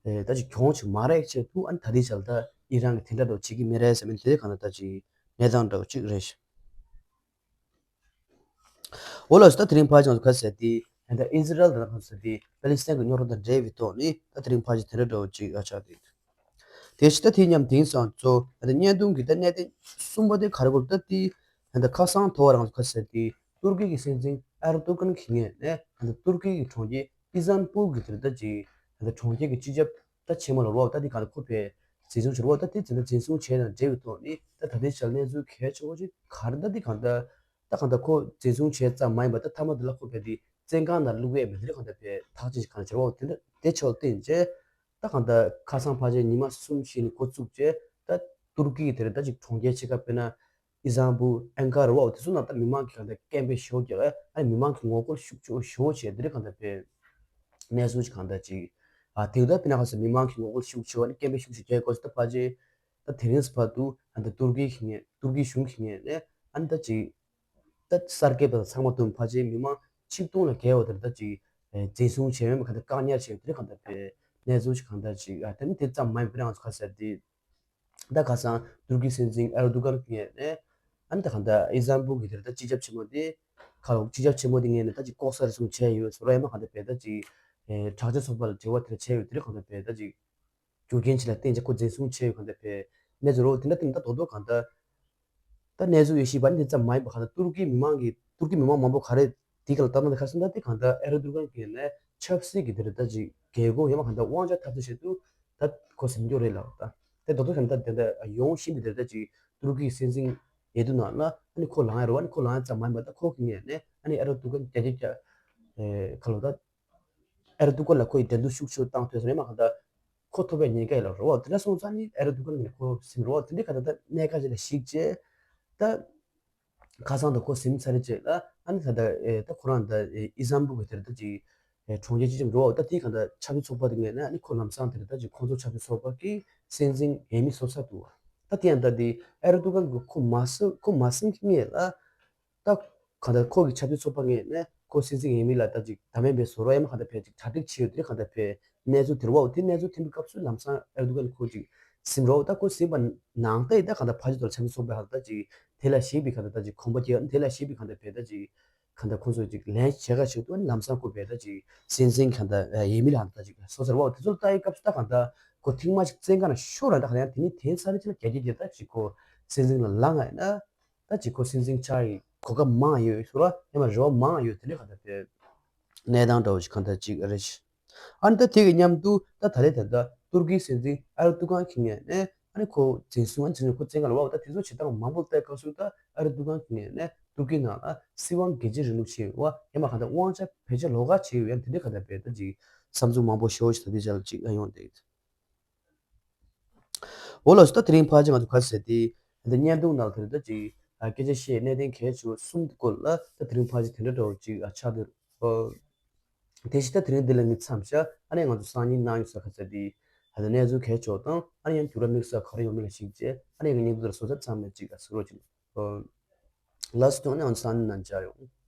ཨེ་ད་ཅིག་གྱོང་ཅིག་མ་རེག་ཆེད་དུ་ཨ་ནི་ད་ལྟའི་ཆར་ད་ཨི་རན་གྱི་དེ་འདྲ་འདྲ་བོ་བྱེད་ཀྱི་མེད་རེད་ཟེར་མིན་དེ་གང་ལྟར་ད་ཅིག་གནས་སྟངས་འདྲ་བོ་ཅིག་རེད་ཤག་འོ་ལགས་སོ། ད་དེ་རིང་ཕལ་ཆེར་ང་ཚོ་ག་ཟེར་དེ་ད་ཨི་ཟི་རལ་དང་ག་ཟེར་དེ་པེ་ལི་སི་ཐན་གྱི་རྙོག་དྲ་དང་འབྲེལ་བའི་ཐོག་ནས་ད་དེ་རིང་ཕལ་ཆེར་དེ་འདྲ་འདྲ་བོ་ཅིག་ཨ་ཆགས་འདུག་དེ་ཕྱི་ད་དེ་མཉམ་དེང་སང་ཚོ་ད་བརྙན་ཐུང་གི་ད་གནད་དོན་གསུམ་པ་དེ་ག་རེ་གོ་ད་དེ་ད་ཁ་སང་ཐོ་བ་རང་ཚོ་ག་ཟེར་དེ་ཏུར་ཀི་གི་སྲིད་འཛིན་ཨེར་དུ་གན་གྱི་ངོས་ནས་ད་ཏུར་ཀི་གི་གྲོང་ཁྱེར་ཨི་ཟན་པུར་གྱི་དེར་ད་ཅིག་ད་གྲོང་ཁྱེར་གྱི་སྤྱི་ཁྱབ་ད་ཆེན་མོ་ལ་རོགས་ད་དེ་ག་ད་ཁོ་པའི་འཛིན་བཟུང་བྱེད་རོགས་ད་དེ་འཛིན་ད་འཛིན་བཟུང་བྱས་དང་འབྲེལ་བའི་ཐོག་ནས་ད་ད་ལྟའི་ཆར་གནས་ཚུལ་གལ་ཆེ་བོ་ཅིག་ག་རེ་ད་དེ་གང་ད་ད་གང་ལྟར་ཁོ་འཛིན་བཟུང་བྱས་ཙམ་མ་ཡིན་པར་ད་མཐའ་མ་དེ་ལ་ཁོ་བས་དེ་བཙོན་ཁང་ནང་བླུག་ཡས་མེད་དེ་གང་ལྟར་བས་ཐག་བཅད་ཅིག་གང་བྱེད་རོགས་དེ་འདྲ་དེ་ཆོག་བསྟན་རྗེས་ད་གང་ལྟར་ཁ་སང་ཕལ་ཆེར་ཉི་མ་གསུམ་ཞིག་ནས་འགོ་བཙུགས་རྗེས་ད་ཏུར་ཀི་དེར་ད་ཅིག་གྲོང་ཁྱེར་ཆེ་ཁག་དཔེར་ན་ཨི་ཟན་པུར་ཨན་ཀ་ར་བ་དེ་ཚོ་ནང་ད་མི་མང་གི་གང་ལྟར་སྐད་འབོད་ཞེ་པོ་རྒྱག་ཨ་ནི་མི་མང་གི་ངོ་རྒོལ་ཤུགས་ཆེ་བོ་ཞེ་པོ་བྱས་དེ་འདྲ་གང་ལྟར་བས་གནས་ཚུལ་ཅིག་གང་ལྟར་ཅིག་ཨ་དེ་ད་དཔེར་ན་ཁ་སང་མི་མང་གི་ངོ་རྒོལ་ཤུགས་ཆེ་བ་ཨ་ནི་སྐད་འབོད་ཤུགས་ཆེ་རྒྱག་དགོས་ད་ཕལ་ཆེར་ད་དེ་རིང་བར་དུ་ཨ་ནི་ཏུར་ཀི་གི་ངོས་ཏུར་ཀི་གཞུང་གི་ངོས་ནས་ཨ་ནི་ད་ཅིག་ད་གསར་སྐྱེས་པ་ཚང་མ་བསྡོམས་ཕལ་ཆེར་མི་མང་ཆིག་སྟོང་ལས་བརྒལ་བ་དེར་ད་ཅིག་འཛིན་བཟུང་བྱས་ཡོད་མེད་གང་ལྟར་བཀག་ཉར་བྱས་ཡོད་དེ་གང་ལྟར་བས་གནས་ཚུལ་ཞིག་གང་ལྟར་ཅིག་ཨ་ད་ནི་དེ་ཙམ་མ་ཡིན་པར་ང་ཚོ་ག་ཟེར་དེ་ད་ཁ་སང་ཏུར་ཀི་སྲིད་འཛིན་ཨེར་དུ་གན་གྱི་ངོས་ནས་ཨ་ནི་ད་གང་ལྟར་ཨི་ཟན་པུར་གྱི་དེར་ད་སྤྱི་ཁྱབ་ཆེན་མོ་དེ་ཁ་ལོ་སྤྱི་ཁྱབ་ཆེན་མོ་དེ་ངོས་ནས་ད་ཅིག་ལྐོག་ཟ་རེ་ཟུང་བྱས་ཡོད་ཟེར་རོ་ཡ་མ་གང་ལྟར་བས་ད་ཅིག་དྲག་ཆས་ཚོགས་པ་ལ་འབྲེལ་བ་དེར་བྱས་ཡོད་དེ་གང་ལྟར་བས་ད་ཅིག་རྒྱུ་རྐྱེན་ཅིག་ལ་བརྟེན་བྱས་ཁོ་འཛིན་བཟུང་བྱས་ཡོད་གང་ལྟར་བས་གནས་ཚུལ་རོ་དེ་འདྲ་དེ་འདྲ་རྡོག་རྡོག་གང་ལྟར་ད་གནས་ཚུལ་ཡོད་ཤེས་པ་ནི་དེ་ཙམ་མ་ཡིན་པ་གང་ལྟར་ཏུར་ཀིའི་མི་མང་གིས་ཏུར་ཀིའི་མི་མང་མང་པོ་ག་རེ་དེ་ག་ལ་ལྟ་ན་དེ་ཁ་སང་ད་དེ་གང་ལྟར་ཨེར་དུ་གན་གྱི་ནས་ཆབ་སྲིད་ཀྱི་དེ་རེད་ད་ཅིག་རྒྱལ་སྒོ་ཡོད་མ་གང་ལྟར་དབང་ཆ་འཐབ་རྩོད་བྱེད་དུས་ད་ཁོ་ཟིན་རྒྱུ་རེད་ལབ་ད་དེ་རྡོག་རྡོག་གང་ལྟར་དེ་འདྲ་ཡོང་བཞིན་པའི་དེ་རེད་ད་ཅིག་ཏུར་ཀིའི་སྲིད་འཛིན་ཡེ་དུ་ན་ལ་ཨ་ནི་ཁོ་ལངས་ཡ་རེད་བ། ཨ་ནི་ཁོ་ལངས་ཡ་ཙམ་མ་ཡིན་པ་ད་ཁོ་གི་ངོས་ནས་ཨ་ནི་ཨེར་དུ་གན་རྒྱ་རྒྱ་རྒྱ་ཁ་ལོ་ད། ཨེར་དུ་གན་ལ་ཁོ་ཡི་འགྲན་བསྡུར་ཤུགས་ཆེ་བཏང་ཐོས་སོང་ཡིན་མ་གང་ལྟར་ཁོ་ཐོབ་པའི་ཉེན་ཁ་ཡོད་ལ་རོ། དེ་འདྲ་སོང་ཙང་ནི་ཨེར་དུ་གན་ནི་ཁོ་སེམས་རོ། དེ་འདྲའི་ཁ་ད་ལྟ་གནད་འགག་ཅིག་ལ་གཞིགས་བྱས་ད་ཁ་སང་ད་ཁོ་སེམས་ཚར་རེ་བྱས་ལ་ཨ་ནི་ད་ལྟ་ཨེ་ད་ཁོ་རང་ད་ཨེ་ཨི་ཟམ་བུ་གི་དེར་ད་ཅིག་ཨེ་གྲོང་ཁྱེར་སྤྱི་ཁྱབ་རོ། ད་དེའི་གང་ལྟར་ཆབ་སྲིད་ཚོགས་པ་དེ་ངོས་ནས་ཨ་ནི་ཁོ་ལམ་སང་དེར་ད་ཅིག་ཁོང་ཚོ་ཆབ་སྲིད་ཚོགས་པ་གི་སྲིད་འཛིན་འོས་མི་བཟོ་ཚར་འདུག་ད་དེ་ཡང་ད་དེ་ཨེར་དུ་གན་གི་ཁོ་མ་སེམས་ཁོ་མ་སེམས་ཀྱི་ངོས་ལ། ད་གང་ལྟར་ཁོ་གི་ཆབ་སྲིད་ཚོགས་པ་ངོས་ནས་ཁོ་སྲིད་འཛིན་འོས་མི་ལ་ད་ཅིག་ད་མེད་པའི་བཟོ་རོགས་ཡ་མ་གང་ལྟར་བས་ཅིག་གྲ་སྒྲིག་བྱས་ཡོད་དེ་གང་ལྟར་བས་གནས་ཚུལ་དེར་བའོ། དེ་གནས་ཚུལ་ཐོན་པའི་སྐབས་སུ་ལམ་སང་ཨེར་དུ་གན་ཁོ་ཅིག་ཟིན་རོགས་ད་ཁོ་ཟིན་པ་ནང་ལྟ་ཡི་ད་གང་ལྟར་ཕ་ཇི་དོར་ཆབ་སྲིད་ཚོགས་པའི་ཧ་ད་ཅིག་དེ་ལ་ཞེད་པའི་གང་ལྟར་ད་ཅིག་གོམ་པ་རྒྱག་དེ་ལ་ཞེད་པའི་གང་ལྟར་བས་ད་ཅིག་གང་ལྟར་ཁོ་ཚོ་ཅིག་ལན་བྱེད་ག་ཞིག་ཏུ་ལམ་སང་ཁོ་བས་ད་ཅིག་སྲིད་འཛིན་གང་ལྟར་འོས་མི་ལ་ཧ་ད་ཅིག་སོ་ཟེར་བའོ། དེ་ཚོ་ལྟ་ཡི་སྐབས་སུ་ད་གང་ལྟར་ཁོ་ཐེངས་མ་ཅིག་བཙོན་ཁང་ནང་ཤོར་ར་ད་གང་ལྟར་ཡང་དེ་ནི་དེའི་ཚར་རེ་ཅིག་ལ་རྒྱ་རྒྱ་རྒྱ་ད་ཅིག་ཁོ་སྲིད་འཛིན་ལ་ལངས་ཡིན་ན། ད་ཅིག་ཁོ་སྲིད་འཛིན་ཆགས་ཡི་གོ་སྐབས་མང་ཡོད་ཟེར་བ་ཡང་མ་རེ་བ་མང་ཡོད་དེ་འདྲ་གང་ལྟར་བས་གནས་སྟངས་འདྲ་བོ་ཞིག་གང་ལྟར་ཅིག་རེད། ཨ་ནི་ད་དེ་གི་མཉམ་དུ་ད་ད་ལྟའི་ད་ལྟ་ཏུར་ཀིའི་སྲིད་འཛིན་ཨེར་དུ་གན་གྱི་ངོས་ནས་ཨ་ནི་ཁོ་འཛིན་བཟུང་ཨ་ནི་འཛིན་བཟུང་ཁོ་བཙོན་ཁང་ལ་བབས་ད་དེ་ཚོ་བྱེད་སྟངས་མང་པོ་ལྟ་སྐབས་སུ་ད་ཨེར་དུ་གན་གྱི་ངོས་ནས་ཏུར་ཀི་ནང་ལ་སྲིད་དབང་སྒེར་གཅོད་རིང་ལུགས་བྱས་ཡོད་བ་ཡང་མ་གང་ལྟར་དབང་ཆ་བེད་སྤྱོད་ལོགས་ཀ་བྱས་ཡོད་ཡང་དེ་འདྲ་གང་ལྟར་བས་ད་ཅིག་བསམ་ཚུལ་མང་པོ་ཞེ་པོ་ཞིག་ད་ལྟའི་ཆ་ལ་ཅིག་ཨ་ཡོང་བསྡད་ཡོད། འོ་ལགས་སོ། ད་དེ་རིང་ཕལ་ཆེར་ང་ཚོ་ག་རེ་ཟེར་དེ། ད་བརྙན་ཐུང་ནང་དེར་ད་ཅིག་ཨ་སྐད་ཆ་བཤད་གནད་དོན་གལ་ཆེ་བ་གསུམ་དེ་སྐོར་ལ་ད་དེ་རིང་ཕལ་ཆེར་དེ་འདྲ་འདྲ་བོ་ཅིག་ཨ་ཆགས་འདུག་ཨོ། དེ་བཞིན་ད་དེ་རིང་འདི་ལ་མི་མཚམས་བཞག་ཨ་ནི་ང་ཚོ་སང་ཉིན་གནང་ཡོད་ས་ག་ས་དེ་ད་ལྟ་གནས་ཚུལ་གལ་ཆེ་བ་དང་ཨ་ནི་ཡང་འགྱུར་བ་དམིགས་བསལ་ག་རེ་ཡོང་མིན་ལ་གཞིགས་བྱས་ཨ་ནི་ཡང་བརྙན་ཐུང་དེར་བཟོ་ཚར་ཚང་མས་ཅིག་ཨ་གཟིགས་རོགས་གྱིས། ཨོ། ལགས་སོ། དེ་ནས་ང་ཚོ་སང་ཉིན་ནང་མཇལ་ཡོང་།